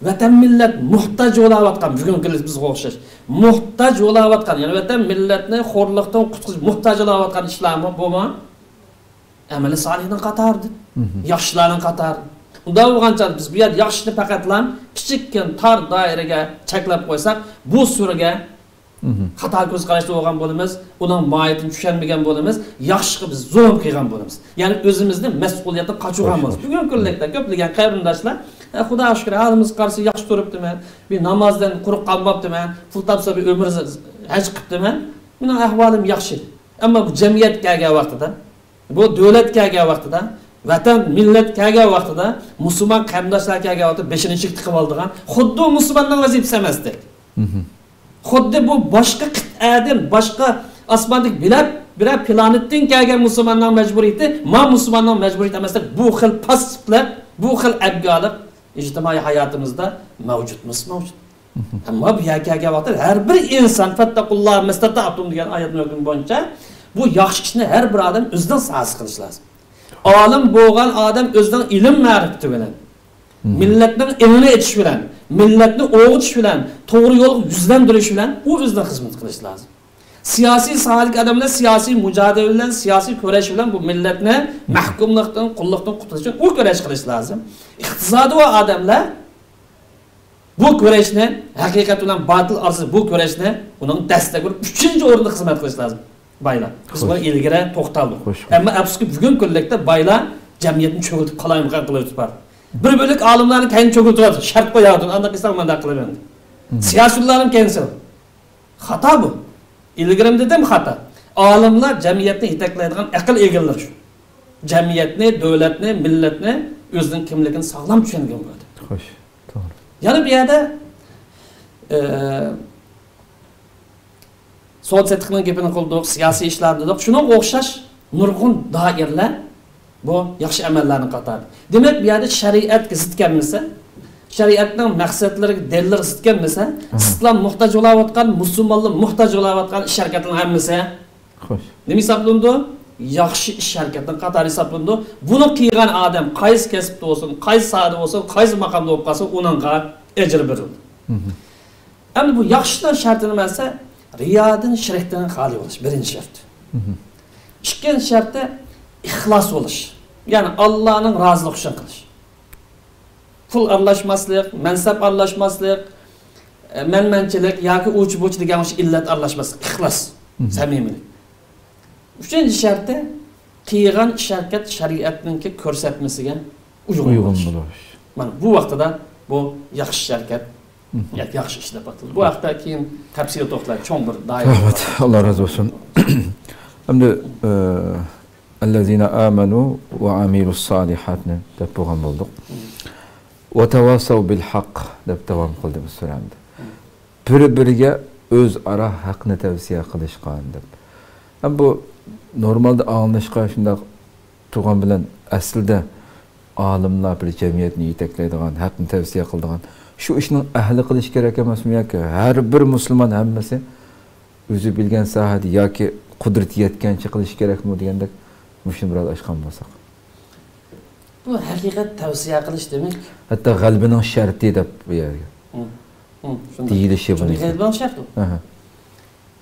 ۋەتەن مىللەت موھتاج بولاۋاتقان، بۈگۈنكى كۈندە بىزگە ئوخشاش موھتاج بولاۋاتقان، يەنى ۋەتەن مىللەتنى خورلۇقتىن قۇتقۇزۇش موھتاج بولاۋاتقان ئىشلارمۇ بۇمۇ ئەمەلى سالىھنىڭ قاتارىدىن، ياخشىلارنىڭ قاتارىدىن. ئۇنداق بولغان چاغدا بىز بۇ يەردە ياخشىنى پەقەتلا كىچىككىنە تار دائىرىگە چەكلەپ قويساق، بۇ سۈرىگە خاتا كۆز قاراشتا بولغان بولىمىز، ئۇنىڭ ماھىيىتىنى چۈشەنمىگەن بولىمىز، ياخشىغا بىز زۇلۇم قىلغان بولىمىز. يەنى ئۆزىمىزنى مەسئۇلىيەتتىن قاچۇرغان بولىمىز. بۈگۈنكى كۈنلۈكتە كۆپلىگەن قېرىنداشلار، ئە، خۇداغا شۈكۈر، ھالىمىزغا قارىسا ياخشى تۇرۇپتىمەن، بىر نامازدىن قۇرۇق قالماپتىمەن، پۇل تاپسا بىر ئۆمۈر ھەج قىپتىمەن، مېنىڭ ئەھۋالىم ياخشى. ئەمما بۇ جەمئىيەت كەلگەن ۋاقتىدا، بۇ دۆلەت كەلگەن ۋاقتىدا، ۋەتەن، مىللەت كەلگەن ۋاقتىدا مۇسۇلمان قېرىنداشلار كەلگەن ۋاقتىدا بېشىنى ئىشىككە تىقىپ ئالىدىغان، خۇددى مۇسۇلماننىڭ ۋەزىپىسى ئەمەستەك. خۇددى بۇ باشقا قىتئەدىن، باشقا ئاسماندىكى بىرەر، بىرەر پلانېتتىن كەلگەن مۇسۇلماننىڭ مەجبۇرىيىتى، ما مۇسۇلماننىڭ مەجبۇرىيىتى ئەمەستەك، بۇ خىل پاسسىپلىق، بۇ خىل ئەبگالىق ئىجتىمائىي ھاياتىمىزدا مەۋجۇتمۇ؟ مەۋجۇت. ئەمما بۇ يەرگە كەلگەن ۋاقىتتا ھەر بىر ئىنسان، فەتتەقۇللاھ مەستەتەئتۇم دېگەن ئايەت مەزمۇنى بويىچە، بۇ ياخشى ئىشنى ھەر بىر ئادەم ئۆزىنىڭ ساھەسىدە قىلىشى لازىم. ئالىم بولغان ئادەم ئۆزىنىڭ ئىلىم مەرىپىتى بىلەن، مىللەتنىڭ ئېڭىنى ئېچىش بىلەن، مىللەتنى ئويغىتىش بىلەن، توغرا يولغا يۈزلەندۈرۈش بىلەن ئۇ ئۆزىنىڭ خىزمىتىنى قىلىشى لازىم. سىياسىي ساھەدىكى ئادەملەر سىياسىي مۇجادىلە بىلەن، سىياسىي كۈرەش بىلەن بۇ مىللەتنى مەھكۇملۇقتىن، قۇللۇقتىن قۇتۇلۇش ئۈچۈن ئۇ كۈرەش قىلىشى لازىم. ئىقتىسادى بار ئادەملەر بۇ كۈرەشنى، ھەقىقەت بىلەن باتىل ئارىسىدا بۇ كۈرەشنى، ئۇنىڭ دەستەك بولۇپ، ئۈچىنچى ئورۇندا خىزمەت قىلىشى لازىم. بايلار. بىز بۇنى ئىلگىرى توختالدۇق. ئەمما ئەپسۇسكى، بۈگۈنكى كۈنلۈكتە بايلار جەمئىيەتنى چۆكۈرتۈپ قالايمىقان قىلىۋېتىپ بار. بىر بۆلەك ئالىملارنى كەينى چۆكۈرتۈۋاتىدۇ. شەرت قويۇۋاتىدۇ. ئانداق قىلساڭ، مانداق قىلىمەن. سىياسىيونلارنى كەينى سال. خاتا بۇ. ئىلگىرىمۇ دېدىم، خاتا. ئالىملار جەمئىيەتنى يېتەكلەيدىغان ئەقىل ئىگىلىرى شۇ. جەمئىيەتنى، دۆلەتنى، مىللەتنى، ئۆزىنىڭ كىملىكىنى ساغلام چۈشەنگەن بولىدۇ. خوش، توغرا. يەنە بۇ يەردە، ئە، سودا سېتىقنىڭ گېپىنى قىلدۇق، سىياسىي ئىشلارنى دېدۇق. شۇنىڭغا ئوخشاش نۇرغۇن دائىرىلەر بۇ ياخشى ئەمەللەرنىڭ قاتارىدا. دېمەك، بۇ يەردە شەرىئەتكە زىت كەلمىسە، شەرىئەتنىڭ مەقسەتلىرىگە، دەلىللىرىگە زىت كەلمىسە، ئىسلام موھتاج بولاۋاتقان، مۇسۇلمانلار موھتاج بولاۋاتقان ئىش ھەرىكەتلەرنىڭ ھەممىسى خوش. نېمە ھېسابلىنىدۇ؟ ياخشى ئىش ھەرىكەتنىڭ قاتارى ھېسابلىنىدۇ. بۇنى قىلغان ئادەم قايسى كەسىپتە بولسۇن، قايسى ساھەدە بولسۇن، قايسى ماقامدا بولۇپ قالسۇن، ئۇنىڭغا ئەجىر بېرىلىدۇ. ئەمدى بۇ ياخشىنىڭ شەرتى نېمە دېسە، رىيادىن، شىركتىن خالىي بولۇش، بىرىنچى شەرت. ئىككىنچى شەرتى ئىخلاس بولۇش. يەنى ئاللانىڭ رازىلىقى ئۈچۈن قىلىش. پۇل ئارىلاشماسلىق، مەنسەپ ئارىلاشماسلىق، ئە، مەنمەنچىلىك ياكى ئۇچ-بۇچ دېگەن ئوخشاش ئىللەت ئارىلاشماسلىق، ئىخلاس، سەمىمىيلىك. ئۈچىنچى شەرتى، قىلغان ئىش ھەرىكەت شەرىئەتنىڭكى كۆرسەتمىسىگە ئۇيغۇن بولۇش. مانا بۇ ۋاقتىدا بۇ ياخشى ئىش ھەرىكەت، ياكى ياخشى ئىش دەپ ئاتىلىدۇ. بۇ ھەقتە كېيىن تەپسىلىي توختىلىمەن، چوڭ بىر دائىرە. رەھمەت، ئاللا رازى بولسۇن. ئەمدى، ئە، ئەللەزىنە ئامەنۇ ۋە ئامىلۇسسالىھاتنى دەپ بولغان بولدۇق. ۋە تەۋاسەۋ بىل ھەق دەپ داۋام قىلدى بۇ سۈرەمدە. بىر-بىرىگە ئۆزئارا ھەقنى تەۋسىيە قىلىشقان دەپ. ھەم بۇ نورمالدا ئاڭلىنىشقا شۇنداق تۇرغان بىلەن، ئەسلىدە ئالىملار بىر جەمئىيەتنى يېتەكلەيدىغان، ھەقنى تەۋسىيە قىلىدىغان، شۇ ئىشنىڭ ئەھلى قىلىش كېرەك ئەمەسمۇ ياكى ھەر بىر مۇسۇلمان ھەممىسى ئۆزى بىلگەن ساھەدە ياكى قۇدرىتى يەتكەنچە قىلىش كېرەكمۇ دېگەندەك مۇشۇنى بىراز ئاچقان بولساق. بۇ ھەقىقەت تەۋسىيە قىلىش دېمەك. ھەتتا غەلىبىنىڭ شەرتى دەپ بۇ يەرگە ھم، ھم، شۇنداق. دېيىلىشى بۇنىڭ. چۈنكى غەلىبىنىڭ شەرتى. ئەھە.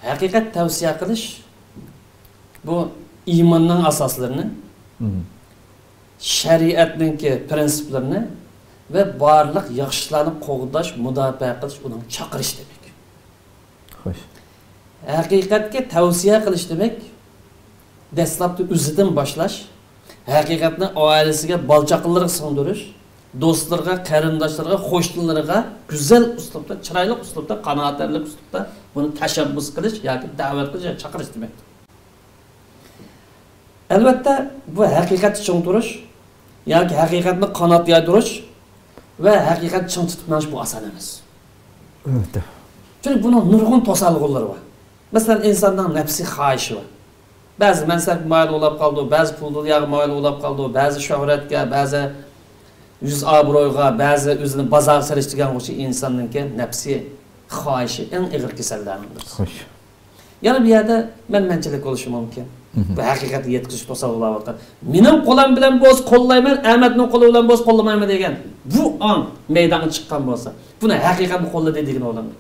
ھەقىقەت تەۋسىيە قىلىش بۇ ئىماننىڭ ئاساسلىرىنى، مم. شەرىئەتنىڭكى پرىنسىپلىرىنى ۋە بارلىق ياخشى ئىشلارنى قوغداش، مۇداپىئە قىلىش، ئۇنىڭ چاقىرىش دېمەك. خوش. ھەقىقەتكە تەۋسىيە قىلىش دېمەك، دەسلەپتە ئۆزىدىن باشلاش، ھەقىقەتنى ئائىلىسىگە، بالا-چاقىلىرىغا سىڭدۈرۈش، دوستلىرىغا، قېرىنداشلىرىغا، قوشنىلىرىغا گۈزەل ئۇسلۇبتا، چىرايلىق ئۇسلۇبتا، قانائەتلەنەرلىك ئۇسلۇبتا بۇنى تەشەببۇس قىلىش ياكى دەۋەت قىلىش ياكى چاقىرىش دېمەكتۇر. ئەلۋەتتە، بۇ ھەقىقەتتە چىڭ تۇرۇش ياكى ھەقىقەتنى قانات يايدۇرۇش ۋە ھەقىقەتنى چىڭ تۇتۇپ مېڭىش بۇ ئاسان ئەمەس. ئەلۋەتتە. چۈنكى بۇنىڭ نۇرغۇن توسالغۇلىرى بار. مەسىلەن، ئىنساننىڭ نەپسىي خاھىشى بار. بەزى مەنسەپكە مايىل بولاپ قالىدۇ، بەزى پۇل دۇنياغا مايىل بولاپ قالىدۇ، بەزى شۆھرەتكە، بەزى يۈز ئابرۇيغا، بەزى ئۆزىنى بازارغا سېلىش دېگەن ئوخشاش ئىنساننىڭكى نەپسىي خاھىشى ئەڭ ئېغىر كېسەللەرنىڭ بىرسى. خوش. يەنە بۇ يەردە مەنمەنچىلىك بولۇشى مۇمكىن. مهم. بۇ ھەقىقەتكە يەتكۈزۈش توسالغۇ بولاۋاتقان. مېنىڭ قولۇم بىلەن بولسا قوللايمەن، ئەمەتنىڭ قولى بىلەن بولسا قوللىمايمەن دېگەن بۇ ئاڭ مەيدانغا چىققان بولسا، بۇنى ھەقىقەتنى قوللىدى دېگىنى بولامدۇ؟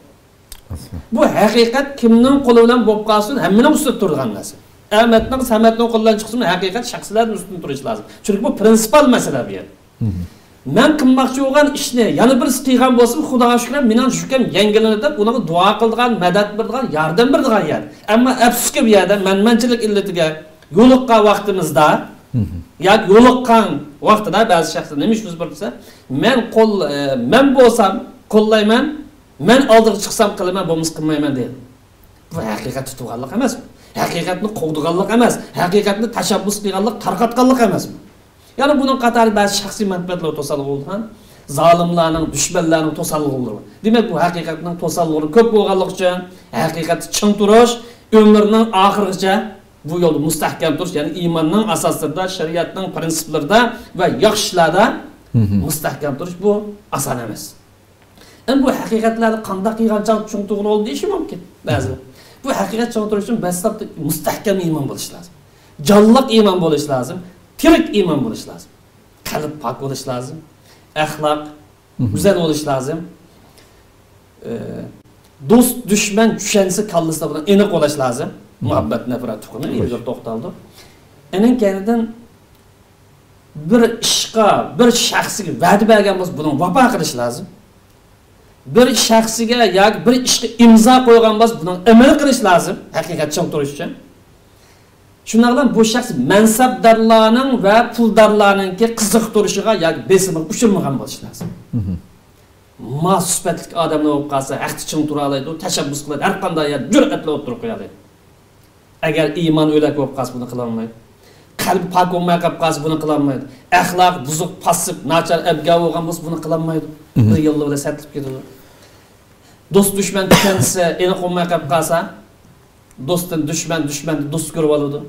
بۇ ھەقىقەت كىمنىڭ قولى بىلەن بولۇپ قالسۇن، ھەممىنىڭ ئۈستىدە تۇرىدىغان نەرسە. ئەمەتنىڭ، سەمەتنىڭ قولى بىلەن چىقسىمۇ، ھەقىقەت شەخسلەردىن ئۈستۈن تۇرۇشى لازىم. چۈنكى بۇ پرىنسىپال مەسىلە بۇ يەر. مەن قىلماقچى بولغان ئىشنى يەنە بىرسى قىلغان بولسا، خۇداغا شۈكرى، مېنىڭ شۈكرۈم يەڭگىللىنىدۇ دەپ، ئۇنىڭغا دۇئا قىلىدىغان، مەدەت بېرىدىغان، ياردەم بېرىدىغان يەر. ئەمما ئەپسۇسكى، بۇ يەردە مەنمەنچىلىك ئىللىتىگە يولۇققان ۋاقتىمىزدا ياكى يولۇققان ۋاقتىدا بەزى شەخسلەر نېمە ئىش يۈز بېرىپ دېسە، مەن قول، ئە، مەن بولسام قوللايمەن، مەن ئالدىغا چىقسام قىلىمەن، بولمىسا قىلمايمەن دەيدۇ. بۇ ھەقىقەت تۇتۇۋالغانلىق ئەمەسمۇ؟ ھەقىقەتنى قوغدىغانلىق ئەمەس، ھەقىقەتنى تەشەببۇس قىلغانلىق، تارقاتقانلىق ئەمەسمۇ؟ يەنە بۇنىڭ قاتارىدا بەزى شەخسىي مەنپەئەتلەر توسالغۇ بولغان، زالىملارنىڭ، دۈشمەنلەرنىڭ توسالغۇلىرى بار. دېمەك، بۇ ھەقىقەتنىڭ توسالغۇلىرى كۆپ بولغانلىقى ئۈچۈن، ھەقىقەتتە چىڭ تۇرۇش، ئۆمرىنىڭ ئاخىرىغىچە بۇ يولدا مۇستەھكەم تۇرۇش، يەنى ئىماننىڭ ئاساسلىرىدا، شەرىئەتنىڭ پرىنسىپلىرىدا ۋە ياخشى ئىشلاردا مۇستەھكەم تۇرۇش، بۇ ئاسان ئەمەس. ئەمدى بۇ ھەقىقەتلەرنى قانداق قىلغانچە چىڭ تۇرغىلى بولىدۇ دېيىشى مۇمكىن بەزىلەر. بۇ ھەقىقەت چىڭ تۇرۇش ئۈچۈن دەسلەپتە مۇستەھكەم ئىمان بولۇش لازىم. جانلىق ئىمان بولۇش لازىم. تىرىك ئىمان بولۇش لازىم. قەلب پاك بولۇش لازىم. ئەخلاق گۈزەل بولۇش لازىم. ئە، دوست، دۈشمەن چۈشەنچىسى كاللىسىدا بۇنى ئېنىق بولۇش لازىم. مۇھەببەت، نەپرەت تۇخۇمى ئىلگىرى توختالدۇق. ئېنىڭ كەينىدىن بىر ئىشقا، بىر شەخسكە ۋەدە بەرگەن بولسا، بۇنىڭ ۋاپا قىلىش لازىم. بىر شەخسكە ياكى بىر ئىشقا ئىمزا قويغان بولسا، بۇنىڭ ئەمەل قىلىش لازىم، ھەقىقەت چىڭ تۇرۇش ئۈچۈن. شۇنداق بىلەن بۇ شەخس مەنسەپدارلارنىڭ ۋە پۇلدارلارنىڭكى قىزىقتۇرۇشىغا ياكى بېسىمىغا ئۇچرىمىغان بولۇش لازىم. ماس سۈپەتلىك ئادەملەر بولۇپ قالسا، ھەقتە چىڭ تۇرالايدۇ، تەشەببۇس قىلىدۇ، ھەر قانداق يەردە جۈرئەت بىلەن ئوتتۇرىغا قويالايدۇ. ئەگەر ئىمان ئۆلەك بولۇپ قالسا، بۇنى قىلالمايدۇ. قەلبى پاك بولماي قېلىپ قالسا، بۇنى قىلالمايدۇ. ئەخلاقى بۇزۇق، پاسسىپ، ناچار، ئەبگە بولغان بولسا، بۇنى قىلالمايدۇ. بىر يىللا بىلەن سەتلىپ كېتىدۇ. دوست، دۈشمەن چۈشەنچىسى ئېنىق بولماي قېلىپ قالسا، دوستتىن دۈشمەن، دۈشمەندىن دوست كۆرۈۋالىدۇ.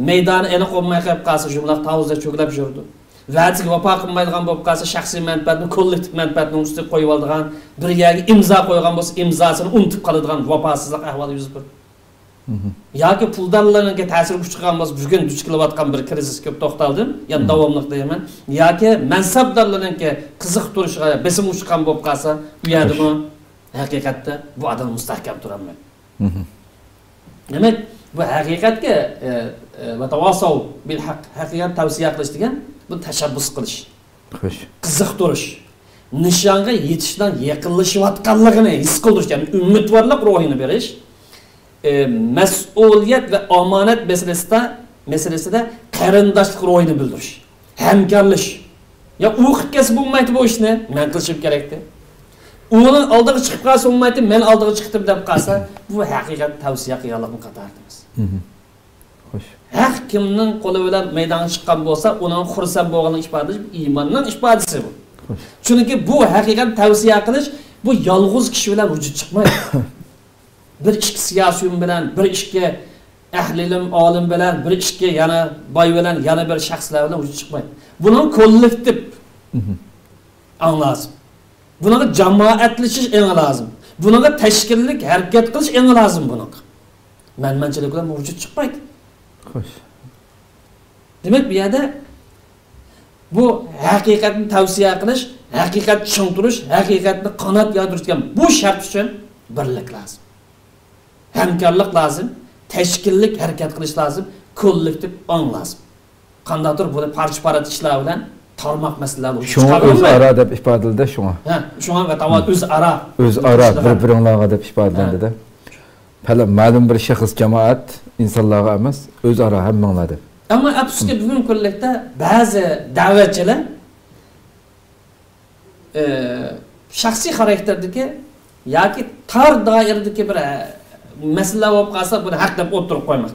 مەيدانى ئېنىق بولماي قېلىپ قالسا، يۇمىلاق تاۋۇزدا چۆگىلەپ يۈرىدۇ. ۋەدىسىگە ۋاپا قىلمايدىغان بولۇپ قالسا، شەخسىي مەنپەئەتنى كوللېكتىپ مەنپەئەتنىڭ ئۈستىگە قويۇۋالىدىغان، بىر يەرگە ئىمزا قويغان بولسا، ئىمزاسىنى ئۇنتۇپ قالىدىغان ۋاپاسىزلىق ئەھۋالى يۈز بېرىدۇ. ياكى پۇلدارلارنىڭكى تەسىرىگە ئۇچرىغان بولسا، بۈگۈن دۇچ كېلىۋاتقان بىر كرىزىسكە كېلىپ توختالدىم، يەنە داۋاملىق دەيمەن. ياكى مەنسەپدارلارنىڭكى قىزىقتۇرۇشىغا، بېسىمغا ئۇچرىغان بولۇپ قالسا، ئۇ يەردىمۇ ھەقىقەتتە بۇ ئادەم مۇستەھكەم تۇرالمايدۇ. دېمەك، بۇ ھەقىقەتكە، ئە، ئە، ۋە تاۋاساۋ بىل ھەق، ھەقىقەت تەۋسىيە قىلىش دېگەن، بۇ تەشەببۇس قىلىش، خوش. قىزىقتۇرۇش، نىشانغا يېتىشنىڭ يېقىنلىشىۋاتقانلىقىنى ھېس قىلدۇرۇش، يەنى ئۈمىدۋارلىق روھىنى بېرىش، ئە، مەسئۇلىيەت ۋە ئامانەت مەسىلىسىدە، مەسىلىسىدە قېرىنداشلىق روھىنى بىلدۈرۈش. ھەمكارلىشىش. يا ئۇ قىلىپ كەلسە بولمايتتى بۇ ئىشنى، مەن قىلىشىم كېرەكتى. ئۇنىڭ ئالدىغا چىقىپ قالسا بولمايتتى، مەن ئالدىغا چىقتىم دەپ قالسا، بۇ ھەقىقەت تەۋسىيە قىلغانلىقنىڭ قاتارىدا ئەمەس. خوش. ھەق كىمنىڭ قولى بىلەن مەيدانغا چىققان بولسا، ئۇنىڭ خۇرسەن بولغانلىقىنى ئىپادىلەش ئىماننىڭ ئىپادىسى بۇ. خوش. چۈنكى بۇ ھەقىقەت تەۋسىيە قىلىش، بۇ يالغۇز كىشى بىلەن ۋۇجۇد چىقمايدۇ. بىر ئىككى سىياسىيون بىلەن، بىر ئىككى ئەھلى ئىلىم، ئالىم بىلەن، بىر ئىككى يەنە باي بىلەن، يەنە بىر شەخسلەر بىلەن ۋۇجۇد چىقمايدۇ. بۇنىڭ كوللېكتىپ ئاڭ لازىم. بۇنىڭغا جامائەتلىشىش ئېڭى لازىم. بۇنىڭغا تەشكىللىك ھەرىكەت قىلىش ئېڭى لازىم بۇنىڭغا. مەنمەنچىلىك بىلەن بۇ ۋۇجۇد چىقمايدۇ. خوش. دېمەك، بۇ يەردە بۇ ھەقىقەتنى تەۋسىيە قىلىش، ھەقىقەت چىڭ تۇرۇش، ھەقىقەتنى قانات يايدۇرۇش دېگەن بۇ شەرت ئۈچۈن بىرلىك لازىم. ھەمكارلىق لازىم، تەشكىللىك ھەرىكەت قىلىش لازىم، كوللېكتىپ ئاڭ لازىم. قانداقتۇر بۇنى پارچە-پارچە ئىشلار بىلەن، تارماق مەسىلىلەر بىلەن شۇڭا چىقارالمايدۇ. ئۆزئارا دەپ ئىپادىلىدى شۇڭا. ھە، شۇڭا ۋە تاۋا ئۆزئارا. ئۆزئارا بىر-بىرىڭلارغا دەپ ئىپادىلەندى-دە. ھە. پەلەن مەلۇم بىر شەخس، جامائەت، ئىنسانلارغا ئەمەس، ئۆزئارا ھەممىڭلار دەپ. ئەمما ئەپسۇسكى، بۈگۈنكى كۈنلۈكتە بەزى دەۋەتچىلەر ئى، شەخسىي خاراكتېردىكى ياكى تار دائىرىدىكى بىر، ئە، مەسىلىلەر بولۇپ قالسا، بۇنى ھەق دەپ ئوتتۇرىغا قويماق.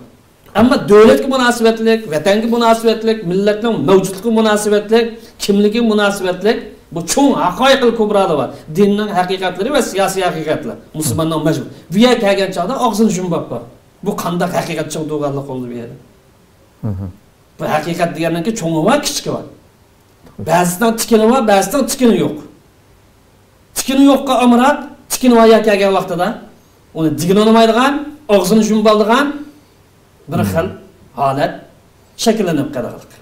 ئەمما دۆلەتكە مۇناسىۋەتلىك، ۋەتەنگە مۇناسىۋەتلىك، مىللەتنىڭ مەۋجۇتلۇقىغا مۇناسىۋەتلىك، كىملىكىگە مۇناسىۋەتلىك، بۇ چوڭ ھەقايىقىل كۇبرالار بار. دىننىڭ ھەقىقەتلىرى ۋە سىياسىي ھەقىقەتلەر. مۇسۇلماننىڭ مەجبۇر. بۇ يەرگە كەلگەن چاغدا ئاغزىنى يۇمۇپ بار. بۇ قانداق ھەقىقەت چىڭ تۇرغانلىق بولدى بۇ يەردە؟ بۇ ھەقىقەت دېگەننىڭكى چوڭى بار، كىچىكى بار. بەزىسىنىڭ تىكىنى بار، بەزىسىنىڭ تىكىنى يوق. تىكىنى يوققا ئامراق، تىكىنى بار يەرگە كەلگەن ۋاقتىدا ئۇنى دېگىلى ئۇنىمايدىغان، ئاغزىنى يۇمۇۋالىدىغان بىر خىل ھالەت شەكىللىنىپ قالغانلىقى.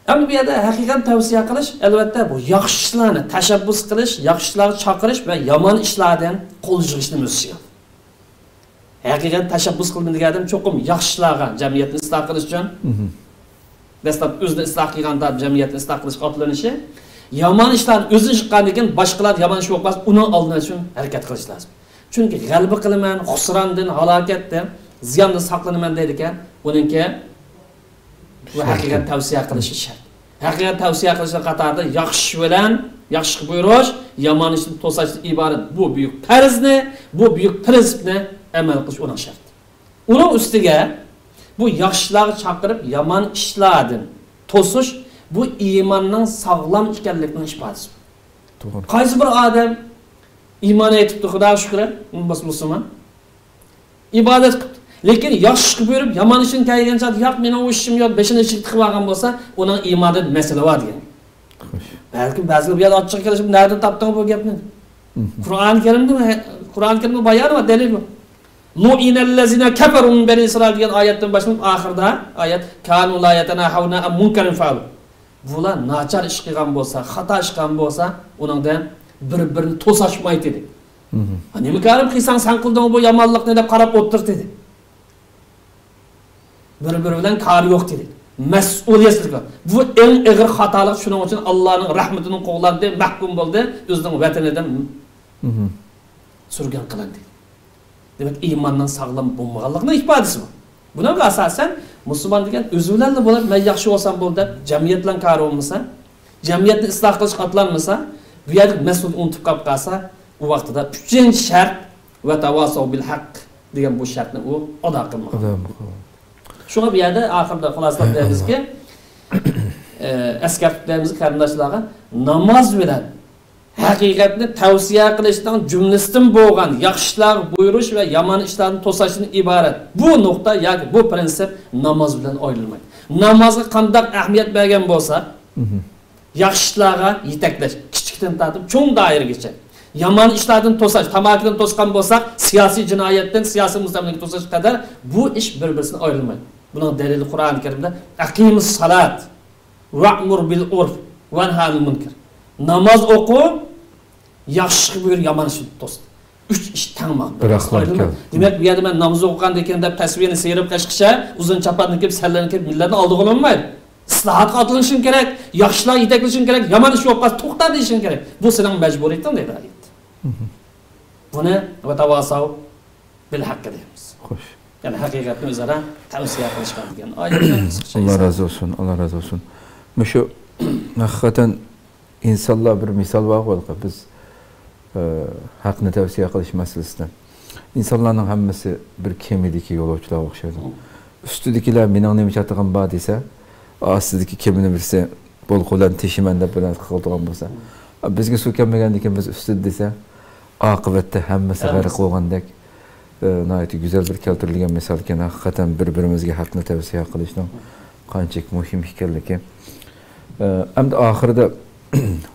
ئەمما بۇ يەردە ھەقىقەتنى تەۋسىيە قىلىش، ئەلۋەتتە، بۇ ياخشى ئىشلارنى تەشەببۇس قىلىش، ياخشى ئىشلارغا چاقىرىش ۋە يامان ئىشلاردىن قول يىغىشنى ئۆز ئىچىگە ئالىدۇ. ھەقىقەتەن تەشەببۇس قىلىمەن دېگەن ئادەم چوقۇم ياخشى ئىشلارغا، جەمئىيەتنى ئىسلاھ قىلىش ئۈچۈن. دەسلەپ ئۆزىنى ئىسلاھ قىلغاندا، جەمئىيەتنى ئىسلاھ قىلىشقا ئاتلىنىشى. يامان ئىشلارنى ئۆزى چىققاندىن كېيىن، باشقىلار يامان ئىش بولۇپ قالسا، ئۇنىڭ ئالدىنى ئېلىش ئۈچۈن ھەرىكەت قىلىش لازىم. چۈنكى غەلىبە قىلىمەن، خۇسراندىن، ھالاكەتتىن، زىياندىن ساقلىنىمەن دەيدىكەن، ئۇنىڭكى بۇ ھەقىقەت تەۋسىيە قىلىشى شەرت. ھەقىقەت تەۋسىيە قىلىشنىڭ قاتارىدا ياخشى بىلەن، ياخشىلىققا بۇيرۇش، يامان ئىشتىن توساشتىن ئىبارەت بۇ بۈيۈك پەرزنى، بۇ بۈيۈك پىرىنسىپنى ئەمەل قىلىش ئۇنىڭ شەرتى. ئۇنىڭ ئۈستىگە بۇ ياخشى ئىشلارغا چاقىرىپ، يامان ئىشلاردىن توسۇش، بۇ ئىماننىڭ ساغلام ئىكەنلىكىنىڭ ئىپادىسى. توغرا. قايسى بىر ئادەم ئىمان ئېيتىپتۇ، خۇداغا شۈكرى، مۇسۇلمان. ئىبادەت قىپتۇ. لېكىن ياخشى ئىشقا بۇيرۇپ، يامان ئىشنى كەلگەن چاغدا، ياق، مېنىڭ ئۇ ئىشىم يوق، بېشىنى ئىچىگە تىقىۋالغان بولسا، ئۇنىڭ ئىمانىدا مەسىلە بار دېگەن. خوش. بەلكىم بەزىلەر بۇ يەردە ئاچچىقى كېلىشىپ، نەدىن تاپتىڭ بۇ گەپنى؟ قۇرئان كەرىمدە، قۇرئان كەرىمدە بايانى بار، دەلىل بار. لُعِنَ الَّذِينَ كَفَرُوا مِنْ بَنِي إِسْرَائِيلَ دېگەن ئايەتتىن باشلاپ ئاخىرىدا ئايەت، كَانُوا لَا يَتَنَاهَوْنَ عَنْ مُنْكَرٍ فَعَلُوهُ. بۇلار ناچار ئىش قىلغان بولسا، خاتا ئىش قىلغان بولسا، ئۇنىڭدىن بىر-بىرىنى توساشمايتتى دېدى. ھا، نېمە كارىم قىلساڭ، سەن قىلدىڭ بۇ يامانلىقنى دەپ قاراپ ئولتۇرتتى دېدى. بىر-بىرى بىلەن كارى يوق دېدى. مەسئۇلىيەتسىزلىك بار. بۇ ئەڭ ئېغىر خاتالىق، شۇنىڭ ئۈچۈن ئاللانىڭ رەھمىتىدىن قوغلاندى، مەھكۇم بولدى، ئۆزىنىڭ ۋەتىنىدىن سۈرگۈن قىلىندى. دېمەك، ئىماننىڭ ساغلام بولمىغانلىقىنىڭ ئىپادىسى بۇ. بۇنىڭغا ئاساسەن، مۇسۇلمان دېگەن ئۆزى بىلەنلا بولۇپ، مەن ياخشى بولسام بولدى دەپ، جەمئىيەت بىلەن كارى بولمىسا، جەمئىيەتنى ئىسلاھ قىلىشقا ئاتلانمىسا، بۇ يەردىكى مەسئۇلنى ئۇنتۇپ قاپ قالسا، ئۇ ۋاقتىدا ئۈچىنچى شەرت، ۋە تەۋاسەۋ بىل ھەق دېگەن بۇ شەرتنى ئۇ ئادا قىلمىغان. ئادا قىلمىغان. شۇڭا بۇ يەردە ئاخىرىدا خۇلاسىلاپ دەيمىزكى، ئە، ئەسكەرتىپ دەيمىز قېرىنداشلارغا، ناماز بىلەن ھەقىقەتنى تەۋسىيە قىلىشنىڭ جۈملىسىدىن بولغان ياخشى ئىشلارغا بۇيرۇش ۋە يامان ئىشلاردىن توساشتىن ئىبارەت بۇ نۇقتا ياكى بۇ پىرىنسىپ ناماز بىلەن ئايرىلمايدۇ. نامازغا قانداق ئەھمىيەت بەرگەن بولسا، ياخشى ئىشلارغا يېتەكلەش، كىچىكتىن تارتىپ چوڭ دائىرىگىچە. يامان ئىشلاردىن توساش، تاماكىدىن توسقان بولساق، سىياسىي جىنايەتتىن سىياسىي مۇستەملىكە توساشقا قەدەر بۇ ئىش بىر-بىرسىدىن ئايرىلمايدۇ. بۇنىڭ دەلىلى قۇرئان كەرىمدە، «ئەقىمۇس سالات ۋەئمۇر بىل ئۇرف ۋەنھە ئەنىل مۇنكەر.» ناماز ئوقۇ، ياخشىلىققا بۇيرۇ، يامان ئىشنى توس. ئۈچ ئىش تەڭ ماڭىدۇ. بىر ئەخلاق ئىكەن. دېمەك، بۇ يەردە مەن ناماز ئوقۇغاندىن كېيىن دەپ تەسۋىنى سىيرىپ قېشىقچە، ئۇزۇن چاپاننى كىيىپ، سەللىنى كىيىپ، مىللەتنى ئالدىغىلى بولمايدۇ. ئىسلاھاتقا ئاتلىنىشىڭ كېرەك، ياخشىلار يېتەكلىشىڭ كېرەك، يامان ئىش بولۇپ قالسا توختا دېيىشىڭ كېرەك. بۇ سېنىڭ مەجبۇرىيىتىڭ دەيدۇ ئايەت. بۇنى ۋەتەۋاساۋ بىل ھەققى دەيمىز. خوش. يەنى ھەقىقەتنى ئۆزئارا تەۋسىيە قىلىشقا دېگەن ئايەت. ئاللا رازى بولسۇن، ئاللا رازى بولسۇن. مۇشۇ ھەقىقەتەن ئىنسانلار بىر مىسال بارغۇ، بىز ئە، ھەقنى تەۋسىيە قىلىش مەسىلىسىدە. ئىنسانلارنىڭ ھەممىسى بىر كېمىدىكى يولۇچىلارغا ئوخشايدۇ. ئۈستىدىكىلەر مېنىڭ نېمە چاتىقىم بار دېسە، ئاستىدىكى كېمىنى بىرسى بولقا بىلەن تېشىمەن دەپ بىر نەرسە قىلىدىغان بولسا، بىزگە سۇ كەلمىگەندىن كېيىن بىز ئۈستىدە دېسە، ئاقىۋەتتە ھەممىسى غەرق بولغاندەك، ئە، ناھايىتى گۈزەل بىر كەلتۈرۈلگەن مىسال ئىكەن. ھەقىقەتەن بىر-بىرىمىزگە ھەقنى تەۋسىيە قىلىشنىڭ قانچىلىك مۇھىم ئىكەنلىكى. ئە، ئەمدى ئاخىرىدا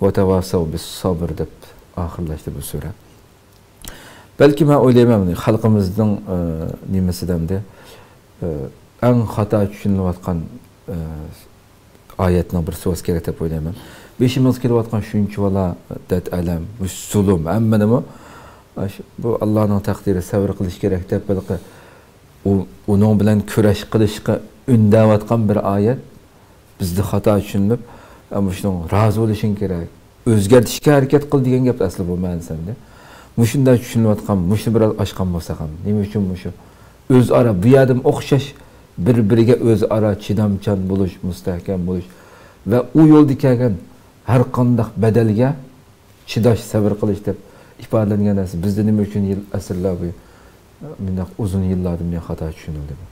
ۋەتەۋاسەۋ بىس سابىر دەپ ئاخىرلاشتى بۇ سۈرە. بەلكى مەن ئويلايمەن، خەلقىمىزنىڭ، ئە، نېمىسىدە ئەمدى، ئە، ئەڭ خاتا چۈشىنىلىۋاتقان، ئە، ئايەتنىڭ بىرسى بولسا كېرەك دەپ ئويلايمەن. بېشىمىزغا كېلىۋاتقان شۇنچىۋالا دەرد-ئەلەم، زۇلۇم، ھەممىنىمۇ، ئاشۇ، بۇ ئاللانىڭ تەقدىرى، سەۋر قىلىش كېرەك دەپ، ھېلىقى ئۇ، ئۇنىڭ بىلەن كۈرەش قىلىشقا ئۈندەۋاتقان بىر ئايەت بىزدە خاتا چۈشىنىلىپ، ئە، مۇشۇنىڭ رازى بولۇشۇڭ كېرەك، ئۆزگەرتىشكە ھەرىكەت قىل دېگەن گەپ ئەسلى بۇ مەنىسى ئەمدى. مۇشۇنداق چۈشىنىۋاتقان، مۇشۇنى بىراز ئاچقان بولساق ھەم. نېمە ئۈچۈن مۇشۇ؟ ئۆزئارا بۇ يەردىمۇ ئوخشاش بىر-بىرىگە ئۆزئارا چىدامچان بولۇش، مۇستەھكەم بولۇش ۋە ئۇ يولدا كەلگەن ھەر قانداق بەدەلگە چىداش، سەۋر قىلىش دەپ ئىپادىلەنگەن نەرسە بىزدە نېمە ئۈچۈن يىل، ئەسىرلەر بويى، مۇنداق ئۇزۇن يىللاردىن بۇيان خاتا چۈشىنىلدى بۇ؟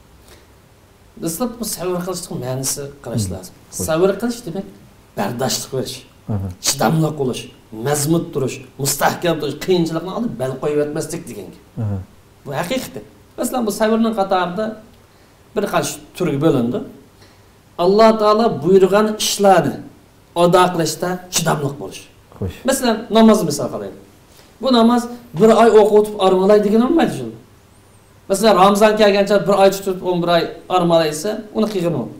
دەسلەپ بۇ سەۋر قىلىشنىڭ مەنىسى قاراش لازىم. سەۋر قىلىش دېمەك، بەرداشلىق بېرىش، ئاھا، چىداملىق بولۇش، مەزمۇت تۇرۇش، مۇستەھكەم تۇرۇش، قىيىنچىلىقنىڭ ئالدىدا بەل قويۇۋەتمەسلىك دېگەن گەپ. ئاھا. بۇ ھەقىقىتى. مەسىلەن، بۇ سەۋرنىڭ قاتارىدا بىر قانچە تۈرگە بۆلۈنىدۇ. ئاللا تائالا بۇيرۇغان ئىشلارنى ئادا قىلىشتا چىداملىق بولۇش. خوش. مەسىلەن، نامازنى مىسال قىلايلى. بۇ ناماز بىر ئاي ئوقۇۋېتىپ ئارمىغاي دېگىنى بولمايدۇ شۇنداق. مەسىلەن، رامىزان كەلگەنچە بىر ئاي تۇتۇپ، ئون بىر ئاي ئارمىغاي دېسە، ئۇنى قىلغىنى بولمايدۇ.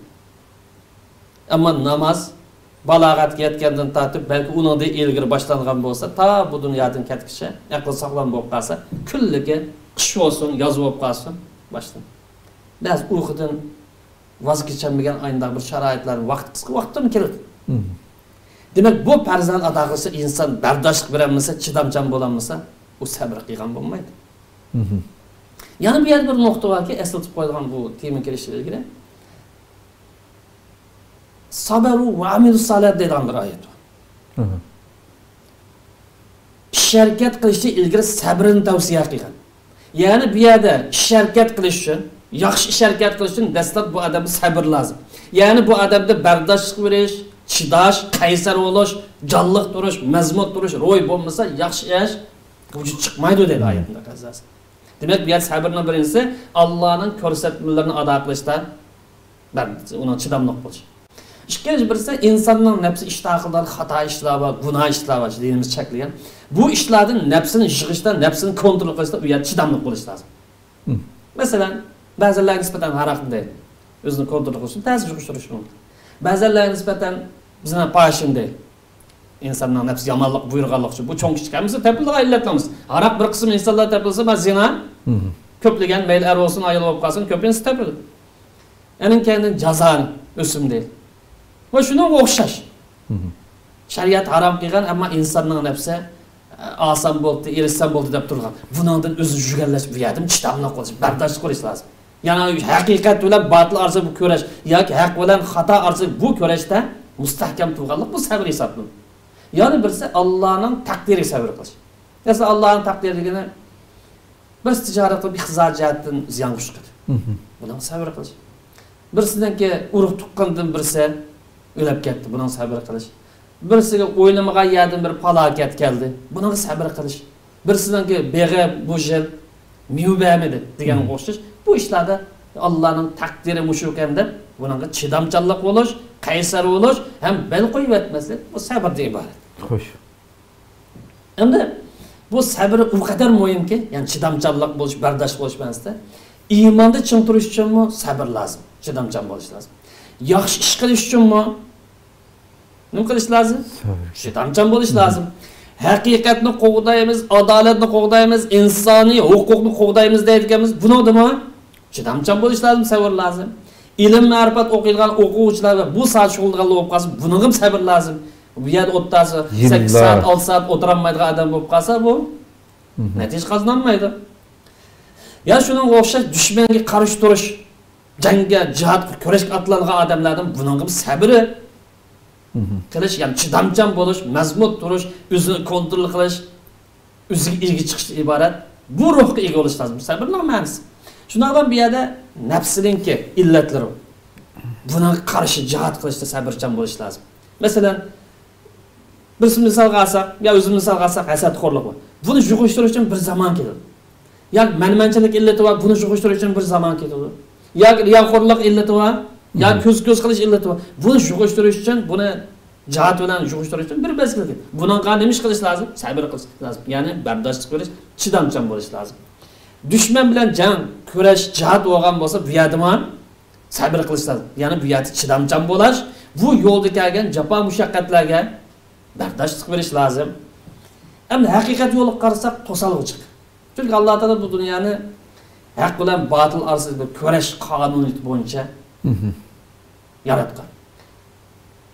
ئەمما ناماز بالاغەتكە يەتكەندىن تارتىپ، بەلكى ئۇنىڭدىن ئىلگىرى باشلانغان بولسا، تا بۇ دۇنيادىن كەتكىچە، ئەقلى ساغلام بولۇپ قالسا، كۈنلۈكى قىش بولسۇن، ياز بولۇپ قالسۇن، باشلىنىدۇ. بەزى ئۇيقۇدىن ۋاز كېچەلمىگەن ئاينداق بىر شارائىتلار، ۋاقىت قىسقا ۋاقىتتىمۇ كېلىدۇ. مم. دېمەك، بۇ پەرزنى ئادا قىلسا، ئىنسان بەرداشلىق بېرەلمىسە، چىدامچان بولالمىسا، ئۇ سەبرى قىلغان بولمايدۇ. مم. يەنە بۇ يەردە بىر نۇقتا باركى، ئەسلىتىپ قويىدىغان، بۇ تېما كىرىشتىن ئىلگىرى. سابەرۇ ۋە ئامىلۇ سالىھات دەيدىغان بىر ئايەت بار. مم. ئىش ھەرىكەت قىلىشتىن ئىلگىرى سەبرىنى تەۋسىيە قىلغان. يەنى بۇ يەردە ئىش ھەرىكەت قىلىش ئۈچۈن، ياخشى ئىش ھەرىكەت قىلىش ئۈچۈن دەسلەپ بۇ ئادەمگە سەبر لازىم. يەنى بۇ ئادەمدە بەرداشلىق بېرىش، چىداش، قەيسەر بولۇش، جانلىق تۇرۇش، مەزمۇت تۇرۇش، روھى بولمىسا ياخشى ئىش ۋۇجۇد چىقمايدۇ دەيدۇ ئايەتنىڭ قەزاسى. دېمەك، بۇ يەردە سەبرنىڭ بىرىنچىسى ئاللانىڭ كۆرسەتمىلىرىنى ئادا قىلىشتا بەرداشلىق، ئۇنىڭ چىداملىق بولۇشى. ئىككىنچى بىرسى، ئىنساننىڭ نەپسى ئىشتىھا قىلىدىغان خاتا ئىشلار بار، گۇناھ ئىشلار بار، دىنىمىز چەكلىگەن. بۇ ئىشلاردىن نەپسىنى يىغىشتا، نەپسىنى كونترول قىلىشتا ئۇ يەردە چىداملىق بولۇش لازىم. مم. مەسىلەن، بەزىلەرگە نىسبەتەن ھاراقنى دەيلى. ئۆزىنى كونترول قىلىشنى تەس يىغىشتۇرۇشى مۇمكىن. بەزىلەرگە نىسبەتەن زىنا، پاھىشىنى دەيلى. ئىنساننىڭ نەپسى يامانلىق بۇيرۇغانلىقى ئۈچۈن. بۇ چوڭ كىچىك ھەممىسى تېپىلىدىغان ئىللەتلەرمىز. ھاراق بىر قىسىم ئىنسانلار تېپىلسا، مانا زىنا. مم. كۆپلىگەن، مەيلى ئەر بولسۇن، ئايال بولۇپ قالسۇن، كۆپىنچىسى تېپىلىدۇ. ئەنىڭ كەينىدىن جازا ئۆسۈم دەيدۇ. ۋە شۇنىڭغا ئوخشاش. مم. شەرىئەت ھارام قىلغان، ئەمما ئىنساننىڭ نەپسى، ئە، ئالسام بولدى، ئېرىشسەم بولدى دەپ تۇرغان. بۇنىڭدىن ئۆزىنى يۈگەنلەش، بۇ يەردىمۇ چىداملىق بولۇش، بەرداشلىق قىلىش لازىم. يەنى ھەقىقەت بىلەن باتىل ئارىسىدا بۇ كۈرەش ياكى ھەق بىلەن خاتا ئارىسىدا بۇ كۈرەشتە مۇستەھكەم تۇرغانلىق، بۇ سەبر ھېسابلىنىدۇ. يەنە بىرسى، ئاللانىڭ تەقدىرىگە سەبر قىلىش. مەسىلەن، ئاللانىڭ تەقدىرى دېگىنى، بىرسى تىجارەت قىلىپ ئىقتىسادىي جەھەتتىن زىيانغا ئۇچرىدى. مم. بۇنىڭغا سەۋر قىلىش. بىرسىنىڭكى ئۇرۇق تۇغقىنىدىن بىرسى ئۆلۈپ كەتتى. بۇنىڭغا سەۋر قىلىش. بىرسىگە ئويلىمىغان يەردىن بىر پالاكەت كەلدى. بۇنىڭغا سەۋر قىلىش. بىرسىنىڭكى بېغى بۇ يىل مېۋە بەرمىدى دېگەنگە مم. ئوخشاش. بۇ ئىشلاردا ئاللانىڭ تەقدىرى مۇشۇكەن دەپ، بۇنىڭغا چىدامچانلىق بولۇش، قەيسەر بولۇش ھەم بەل قويۇۋەتمەسلىك، بۇ سەۋردىن ئىبارەت. خوش. ئەمدى بۇ سەبر ئۇ قەدەر مۇھىمكى، يەنى چىدامچانلىق بولۇش، بەرداشلىق بولۇش مەنىسىدە. ئىماندا چىڭ تۇرۇش ئۈچۈنمۇ سەبر لازىم، چىدامچان بولۇش لازىم. ياخشى ئىش قىلىش ئۈچۈنمۇ نېمە قىلىش لازىم؟ سەبر. چىدامچان بولۇش مم. لازىم. ھەقىقەتنى قوغدايمىز، ئادالەتنى قوغدايمىز، ئىنسانىي ھوقۇقنى قوغدايمىز دەيدىكەنمىز، بۇنىڭدىمۇ چىدامچان بولۇش لازىم، سەۋر لازىم. ئىلىم-مەرىپەت ئوقۇيدىغان ئوقۇغۇچىلار ۋە بۇ ساھەدە شۇغۇللىنىدىغانلار بولۇپ قالسا، بۇنىڭغىمۇ سەۋر لازىم. بۇ يەردە ئولتۇرسا، يىللار. سەككىز سائەت، ئالتە سائەت ئولتۇرالمايدىغان ئادەم بولۇپ قالسا، بۇ مم. نەتىجە قازىنالمايدۇ. يا شۇنىڭغا ئوخشاش دۈشمەنگە قارشى تۇرۇش، جەڭگە، جىھادقا، كۈرەشكە ئاتلانغان ئادەملەردىن بۇنىڭغىمۇ سەۋر مم. قىلىش، يەنى چىدامچان بولۇش، مەزمۇت تۇرۇش، ئۆزىنى كونترول قىلىش، ئۆزىگە ئىگە چىقىشتىن ئىبارەت. بۇ روھقا ئىگە بولۇش لازىم. سەۋرنىڭ مەنىسى. شۇنىڭ بىلەن بۇ يەردە نەپسىنىڭكى ئىللەتلىرى. بۇنىڭغا قارشى جىھاد قىلىشتا سەۋرچان بولۇش لازىم. مەسىلەن، بىرسىنى مىسالغا ئالساق، يا ئۆزىنى مىسالغا ئالساق، ھەسەتخورلۇق بار. بۇنى يۇغۇشتۇرۇش ئۈچۈن بىر زامان كېتىدۇ. ياكى مەنمەنچىلىك ئىللىتى بار، بۇنى يۇغۇشتۇرۇش ئۈچۈن بىر زامان كېتىدۇ. ياكى رىياخورلۇق ئىللىتى بار، ياكى مم. كۆز-كۆز قىلىش ئىللىتى بار. بۇنى يۇغۇشتۇرۇش ئۈچۈن بۇنى جىھاد بىلەن يۇغۇشتۇرۇش ئۈچۈن بىر مەزگىل كېتىدۇ. بۇنىڭغا نېمە ئىش قىلىش لازىم؟ سەبىر قىلىش لازىم. يەنى بەرداشلىق بېرىش، چىدامچان بولۇش لازىم. دۈشمەن بىلەن جەڭ، كۈرەش، جىھاد بولغان بولسا، بۇ يەردىمۇ سەبىر قىلىش لازىم. يەنى بۇ يەردە چىدامچان بولاش، بۇ يولدا كەلگەن جاپا مۇشەققەتلەرگە بەرداشلىق بېرىش لازىم. ئەمدى ھەقىقەت يولىغا قارىساق، توسالغۇ جىق. چۈنكى ئاللا تائالا بۇ دۇنيانى ھەق بىلەن باتىل ئارىسىدىكى بىر كۈرەش قانۇنىيىتى بويىچە ياراتقان.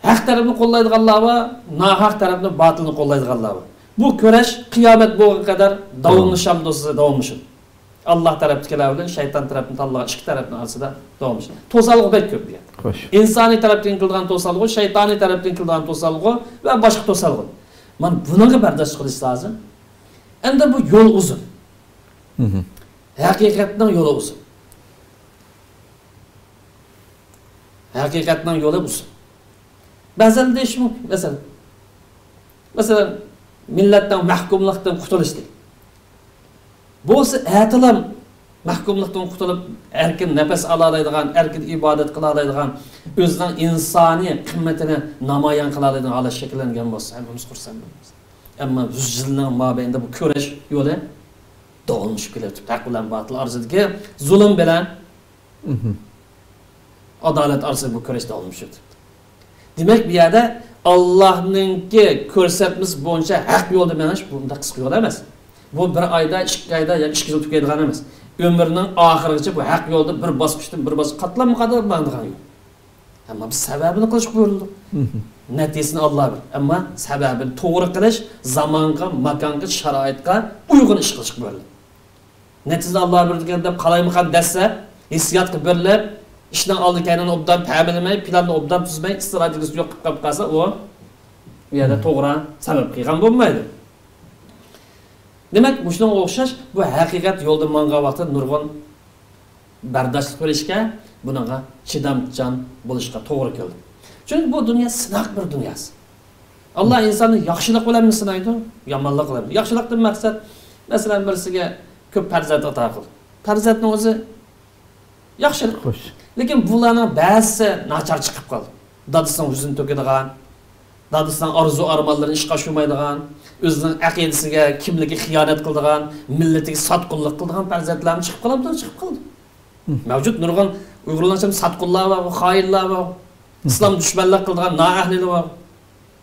ھەق تەرەپنى قوللايدىغانلار بار، ناھەق تەرەپنى، باتىلنى قوللايدىغانلار بار. بۇ كۈرەش قىيامەت بولغان قەدەر داۋاملىشامدۇ دېسە، داۋاملىشىدۇ. ئاللا تەرەپتىكىلەر بىلەن شەيتان تەرەپنى تاللىغان ئىككى تەرەپنىڭ ئارىسىدا داۋاملىشىدۇ. توسالغۇ بەك كۆپ بۇ يەردە. خوش. ئىنسانىي تەرەپتىن كېلىدىغان توسالغۇ، شەيتانىي تەرەپتىن كېلىدىغان توسالغۇ ۋە باشقا توسالغۇ. مانا بۇنىڭغا بەرداشلىق قىلىش لازىم. ئەمدى بۇ يول ئۇزۇن. ھەقىقەتنىڭ يولى ئۇزۇن. ھەقىقەتنىڭ يولى ئۇزۇن. بەزىلەر دېيىشى مۇمكىن، مەسىلەن، مەسىلەن، مىللەتنىڭ مەھكۇملۇقتىن قۇتۇلۇشى. بولسا ئەتىلام مەھكۇملۇقتىن قۇتۇلۇپ، ئەركىن نەپەس ئالالايدىغان، ئەركىن ئىبادەت قىلالايدىغان، ئۆزىنىڭ ئىنسانىي قىممىتىنى نامايان قىلالايدىغان ھالەت شەكىللەنگەن بولسا، ھەممىمىز خۇرسەن بولىمىز. ئەمما يۈز يىلنىڭ مابەينىدە بۇ كۈرەش يولى داۋاملىشىپ كېلىۋاتىدۇ. ھەق بىلەن باتىل ئارىسىدىكى، زۇلۇم بىلەن ئادالەت ئارىسىدا بۇ كۈرەش داۋاملىشىۋاتىدۇ. دېمەك، بۇ يەردە ئاللانىڭكى كۆرسەتمىسى بويىچە ھەق يولدا مېڭىش بۇنداق قىسقا يول ئەمەس. بۇ بىر ئايدا، ئىككى ئايدا ياكى ئىككى يىل تۈگەيدىغان ئەمەس. ئۆمرىنىڭ ئاخىرىغىچە بۇ ھەق يولدا بىر باسقۇچتىن بىر باسقۇچقا قاتلاممۇ قاتلام ماڭىدىغان يول. ئەمما بىز سەۋەبىنى قىلىشقا بۇيرۇلدۇق. نەتىجىسىنى ئاللا بىلىدۇ. ئەمما سەۋەبىنى توغرا قىلىش، زامانغا، ماكانغا، شارائىتقا ئۇيغۇن ئىش قىلىشقا بۇيرۇلدى. نەتىجىدە ئاللا بىلىدىكەن دەپ قالايمىقان دەسسە، ھېسسىياتقا بېرىلىپ، ئىشنىڭ ئالدى كەينىنى ئوبدان پەملىمەي، پىلاننى ئوبدان تۈزمەي، ئىستراتېگىيىسى يوق قىلىپ قېلىپ قالسا، ئۇ بۇ يەردە توغرا سەۋەب قىلغان بولمايدۇ. دېمەك، مۇشۇنىڭغا ئوخشاش بۇ ھەقىقەت يولدا ماڭغان ۋاقتىدا نۇرغۇن بەرداشلىق بېرىشكە، بۇنىڭغا چىدامچان بولۇشقا توغرا كەلدى. چۈنكى بۇ دۇنيا سىناق بىر دۇنياسى. ئاللا ئىنساننى ياخشىلىق بىلەنمۇ سىنايدۇ، يامانلىق بىلەن. ياخشىلىقتىن مەقسەت، مەسىلەن، بىرسىگە كۆپ پەرزەنت ئاتا قىلدى. پەرزەنتنىڭ ئۆزى ياخشىلىق. خوش. لېكىن بۇلارنىڭ بەزىسى ناچار چىقىپ قالدى. دادىسىنىڭ يۈزىنى تۆكىدىغان، دادىسىنىڭ ئارزۇ-ئارمانلىرىنى ئىشقا ئاشۇرمايدىغان، ئۆزىنىڭ ئەقىدىسىگە، كىملىكىگە خىيانەت قىلىدىغان، مىللىتىگە ساتقۇنلۇق قىلىدىغان پەرزەنتلەرمۇ چىقىپ قالامدۇ؟ چىقىپ قالدى. مەۋجۇت نۇرغۇن ئۇيغۇرلارنىڭ ئىچىدە ساتقۇنلار بار، خائىنلار بار، ئىسلام دۈشمەنلىك قىلىدىغان نائەھلىلەر بار،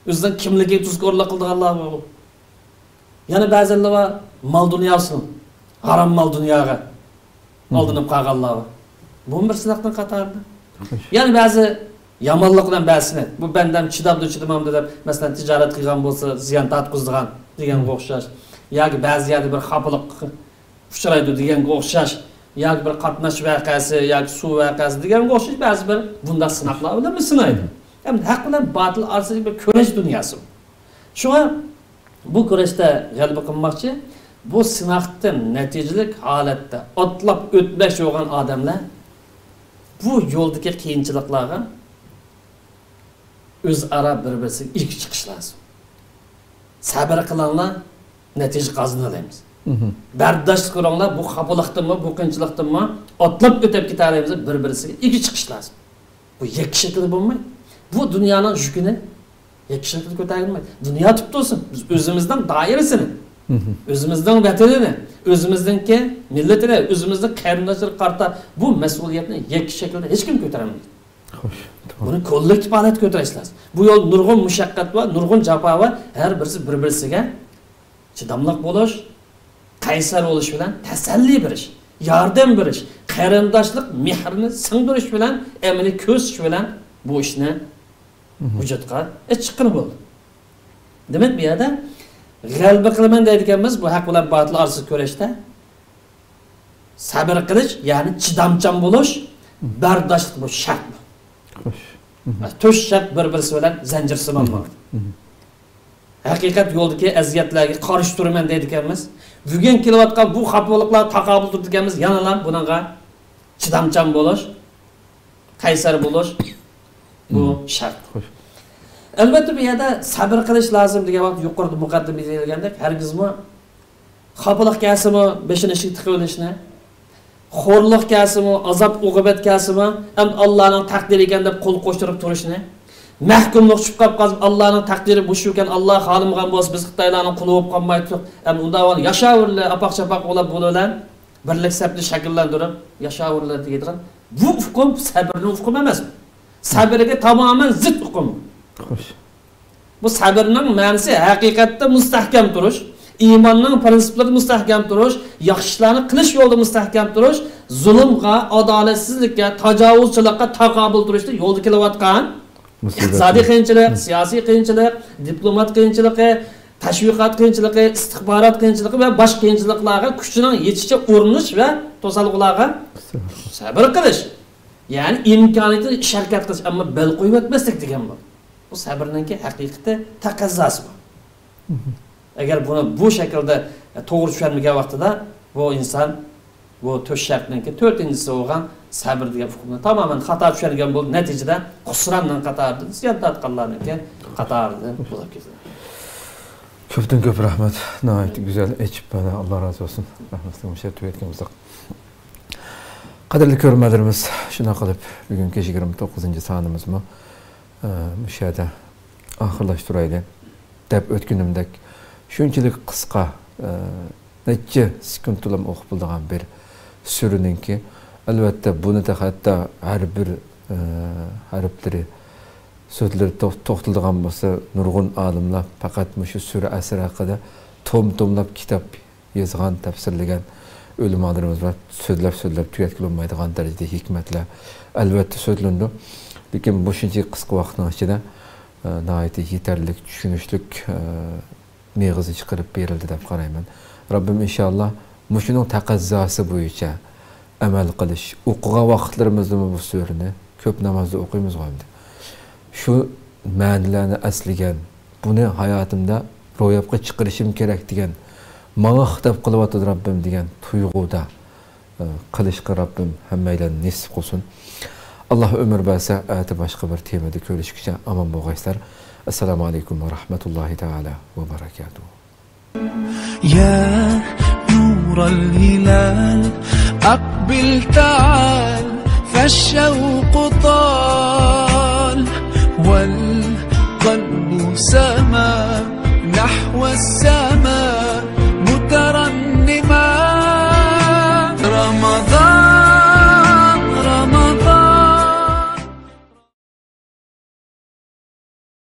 ئۆزىنىڭ كىملىكىگە تۇزكورلۇق قىلىدىغانلار بار. يەنە بەزىلىرى بار، مال دۇنياسىنىڭ، ھارام مال دۇنياغا ئالدىنىپ قالغانلار بار. بۇمۇ بىر سىناقنىڭ قاتارىدا. يەنە بەزى يامانلىق بىلەن بەزىسىنى، بۇ بەندەم چىدامدۇ، چىدىمامدۇ دەپ، مەسىلەن، تىجارەت قىلغان بولسا، زىيان تارتقۇزىدىغان دېگەنگە ئوخشاش. ياكى بەزى يەردە بىر خاپىلىق ئۇچرايدۇ دېگەنگە ئوخشاش، ياكى بىر قاتناش ۋەقەسى ياكى سۇ ۋەقەسى دېگەنگە ئوخشاش بەزى بىر بۇنداق سىناقلار بىلەن بىز سىنايدۇ. ئەمدى ھەق بىلەن باتىل ئارىسىدىكى بىر كۈرەش دۇنياسى بۇ. شۇڭا بۇ كۈرەشتە غەلىبە قىلماقچى، بۇ سىناقتىن نەتىجىلىك ھالەتتە ئاتلاپ ئۆتمەكچى بولغان ئادەملەر بۇ يولدىكى قىيىنچىلىقلارغا ئۆزئارا بىر-بىرسىگە ئىگە چىقىش لازىم. سەبرى قىلىڭلار، نەتىجە قازىنالايمىز. بەرداشلىق بېرىڭلار، بۇ خاپىلىقتىنمۇ، بۇ قىيىنچىلىقتىنمۇ ئاتلاپ ئۆتۈپ كېتەلەيمىز، بىر-بىرسىگە ئىگە چىقىش لازىم. بۇ يەككە شەكىلدە بولمايدۇ. بۇ دۇنيانىڭ يۈكىنى يەككە شەكىلدە كۆتەرگىلى بولمايدۇ. دۇنيا تۇتۇپ تۇرسۇن، بىز ئۆزىمىزنىڭ دائىرىسىنى، ئۆزىمىزنىڭ ۋەتىنىنى، ئۆزىمىزنىڭكى مىللىتىنى، ئۆزىمىزنىڭ قېرىنداشلىرىغا قارىتا بۇ مەسئۇلىيەتنى يەككە شەكىلدە ھېچكىم كۆتۈرەلمەيدۇ. خوش، توغرا. بۇنى كوللېكتىپ ھالەتتە كۆتۈرۈش لازىم. بۇ يول نۇرغۇن مۇشەققەت بار، نۇرغۇن جاپا بار. ھەر بىرسى بىر-بىرسىگە چىداملىق بولۇش، قەيسەر بولۇش بىلەن تەسەللى بېرىش، ياردەم بېرىش، قېرىنداشلىق مېھرىنى سىڭدۈرۈش بىلەن، ئەمەلىي كۆرسىتىش بىلەن بۇ ئىشنى ۋۇجۇدقا چىققىلى بولىدۇ. دېمەك، بۇ يەردە غەلىبە قىلىمەن دەيدىكەنمىز، بۇ ھەق بىلەن باتىل ئارىسىدا كۈرەشتە سەبرى قىلىش، يەنى چىدامچان بولۇش، بەرداشلىق، بۇ شەرت بۇ. خوش. تۆت شەرت بىر-بىرسى بىلەن زەنجىرسىمان ماڭىدۇ. ھەقىقەت يولدىكى ئەزىيەتلەرگە قارشى تۇرىمەن دەيدىكەنمىز. بۈگۈن كېلىۋاتقان بۇ خاپىلىقلار تاقابىل تۇرىدىكەنمىز، يەنىلا بۇنىڭغا چىدامچان بولۇش، قەيسەر بولۇش، بۇ شەرت. خوش. ئەلۋەتتە، بۇ يەردە سەبرى قىلىش لازىم دېگەن ۋاقىت يۇقىرىدا مۇقەددىمىدە دېيىلگەندەك، ھەرگىزمۇ خاپىلىق كەلسىمۇ بېشىنى ئىشىككە تىقىۋېلىشنى، خورلۇق كەلسىمۇ، ئازاب-ئوقۇبەت كەلسىمۇ، ئەمدى ئاللانىڭ تەقدىرى ئىكەن دەپ قول قوشتۇرۇپ تۇرۇشنى، مەھكۇملۇق چۈشۈپ قاپ قالسا، ئاللانىڭ تەقدىرى مۇشۇ ئىكەن، ئاللا خالىمىغان بولسا، بىز خىتايلارنىڭ قۇلى بولۇپ قالمايتتۇق. ئەمدى ئۇنداق بولغاندا ياشاۋېرىلى، ئاپاق-چاپاق بولۇپ بۇنىڭ بىلەن بىرلىك سەپنى شەكىللەندۈرۈپ ياشاۋېرىلى دېيدىغان بۇ ئۇقۇم سەبرنىڭ ئۇقۇمى ئەمەسمۇ؟ سەبرگە تامامەن زىت ئۇقۇم. خوش. بۇ سەبرنىڭ مەنىسى ھەقىقەتتە مۇستەھكەم تۇرۇش، ئىماننىڭ پىرىنسىپلىرىدا مۇستەھكەم تۇرۇش، ياخشى ئىشلارنى قىلىش يولىدا مۇستەھكەم تۇرۇش، زۇلۇمغا، ئادالەتسىزلىككە، تاجاۋۇزچىلىققا تاقابىل تۇرۇشتا يولدا كېلىۋاتقان مۇسىبەت. ئىقتىسادىي قىيىنچىلىق، سىياسىي قىيىنچىلىق، دىپلومات قىيىنچىلىقى، تەشۋىقات قىيىنچىلىقى، ئىستىخبارات قىيىنچىلىقى ۋە باشقا قىيىنچىلىقلارغا كۈچىنىڭ يېتىشىچە ئۇرۇنۇش ۋە توسالغۇلارغا سەبر قىلىش. يەنى ئىمكانىيىتىدە ئىش ھەرىكەت قىلىش، ئەمما بەل قويۇۋەتمەسلىك دېگەن بۇ. بۇ سەبرنىڭكى ھەقىقىتى، تەقەززاسى بۇ. ئەگەر بۇنى بۇ شەكىلدە توغرا چۈشەنمىگەن ۋاقتىدا، بۇ ئىنسان بۇ تۆت شەرتنىڭكى تۆتىنچىسى بولغان سەبر دېگەن ئۇقۇمنى تامامەن خاتا چۈشەنگەن بولۇپ، نەتىجىدە خۇسراننىڭ قاتارىدىن، زىيان تارتقانلارنىڭكى قاتارىدىن بولۇپ كېتىدۇ. كۆپتىن كۆپ رەھمەت. ناھايىتى گۈزەل ئېچىپ، مانا، ئاللا رازى بولسۇن. رەھمەتلىك مۇشۇ يەردە تۈگەتكەن بولساق. قەدىرلىك كۆرۈرمەنلىرىمىز، شۇنداق قىلىپ بۈگۈنكى يىگىرمە توققۇزىنچى سانىمىزمۇ، ئە، مۇشۇ يەردە ئاخىرلاشتۇرايلى. دەپ ئۆتكىنىمدەك، شۇنچىلىك قىسقا، ئە، نەچچە سېكۇنتتىلا ئوقۇپ بولىدىغان بىر سۈرىنىڭكى، ئەلۋەتتە، بۇنى تېخى ھەتتا ھەر بىر، ئە، ھەرپلىرى، سۆزلىرى توخ-، توختىلىدىغان بولسا، نۇرغۇن ئالىملار پەقەت مۇشۇ سۈرە ئەسىر ھەققىدە توم-توملاپ كىتاب يازغان، تەپسىرلىگەن ئۆلىمالىرىمىز بار. سۆزلەپ-سۆزلەپ تۈگەتكىلى بولمايدىغان دەرىجىدە ھېكمەتلەر، ئەلۋەتتە، سۆزلىنىدۇ. لېكىن مۇشۇنچە قىسقا ۋاقىتنىڭ ئىچىدە، ئە، ناھايىتى يېتەرلىك، چۈشىنىشلىك، ئە، مېغىزى چىقىرىپ بېرىلدى دەپ قارايمەن. رەببىم ئىنشاللا مۇشۇنىڭ تەقەززاسى بويىچە ئەمەل قىلىش، ئوقۇغان ۋاقىتلىرىمىزدىمۇ بۇ سۈرىنى كۆپ نامازدا ئوقۇيمىزغۇ ئەمدى. شۇ مەنىلەرنى ئەسلىگەن، بۇنى ھاياتىمدا روياپقا چىقىرىشىم كېرەك دېگەن، ماڭا خىتاب قىلىۋاتىدۇ رەببىم دېگەن تۇيغۇدا، ئى، قىلىشقا رەببىم ھەممەيلەننى نېسىپ قىلسۇن. ئاللا ئۆمۈر بەرسە، ئەتە باشقا بىر تېمىدا كۆرۈشكىچە ئامان بولغايسىلەر. ئەسسالامۇ ئەلەيكۇم ۋە رەھمەتۇللاھى تەئالا ۋە بەرەكاتۇھۇ. يا نور الهلال، أقبل تعال، فالشوق طال، والقلب سما نحو السماء.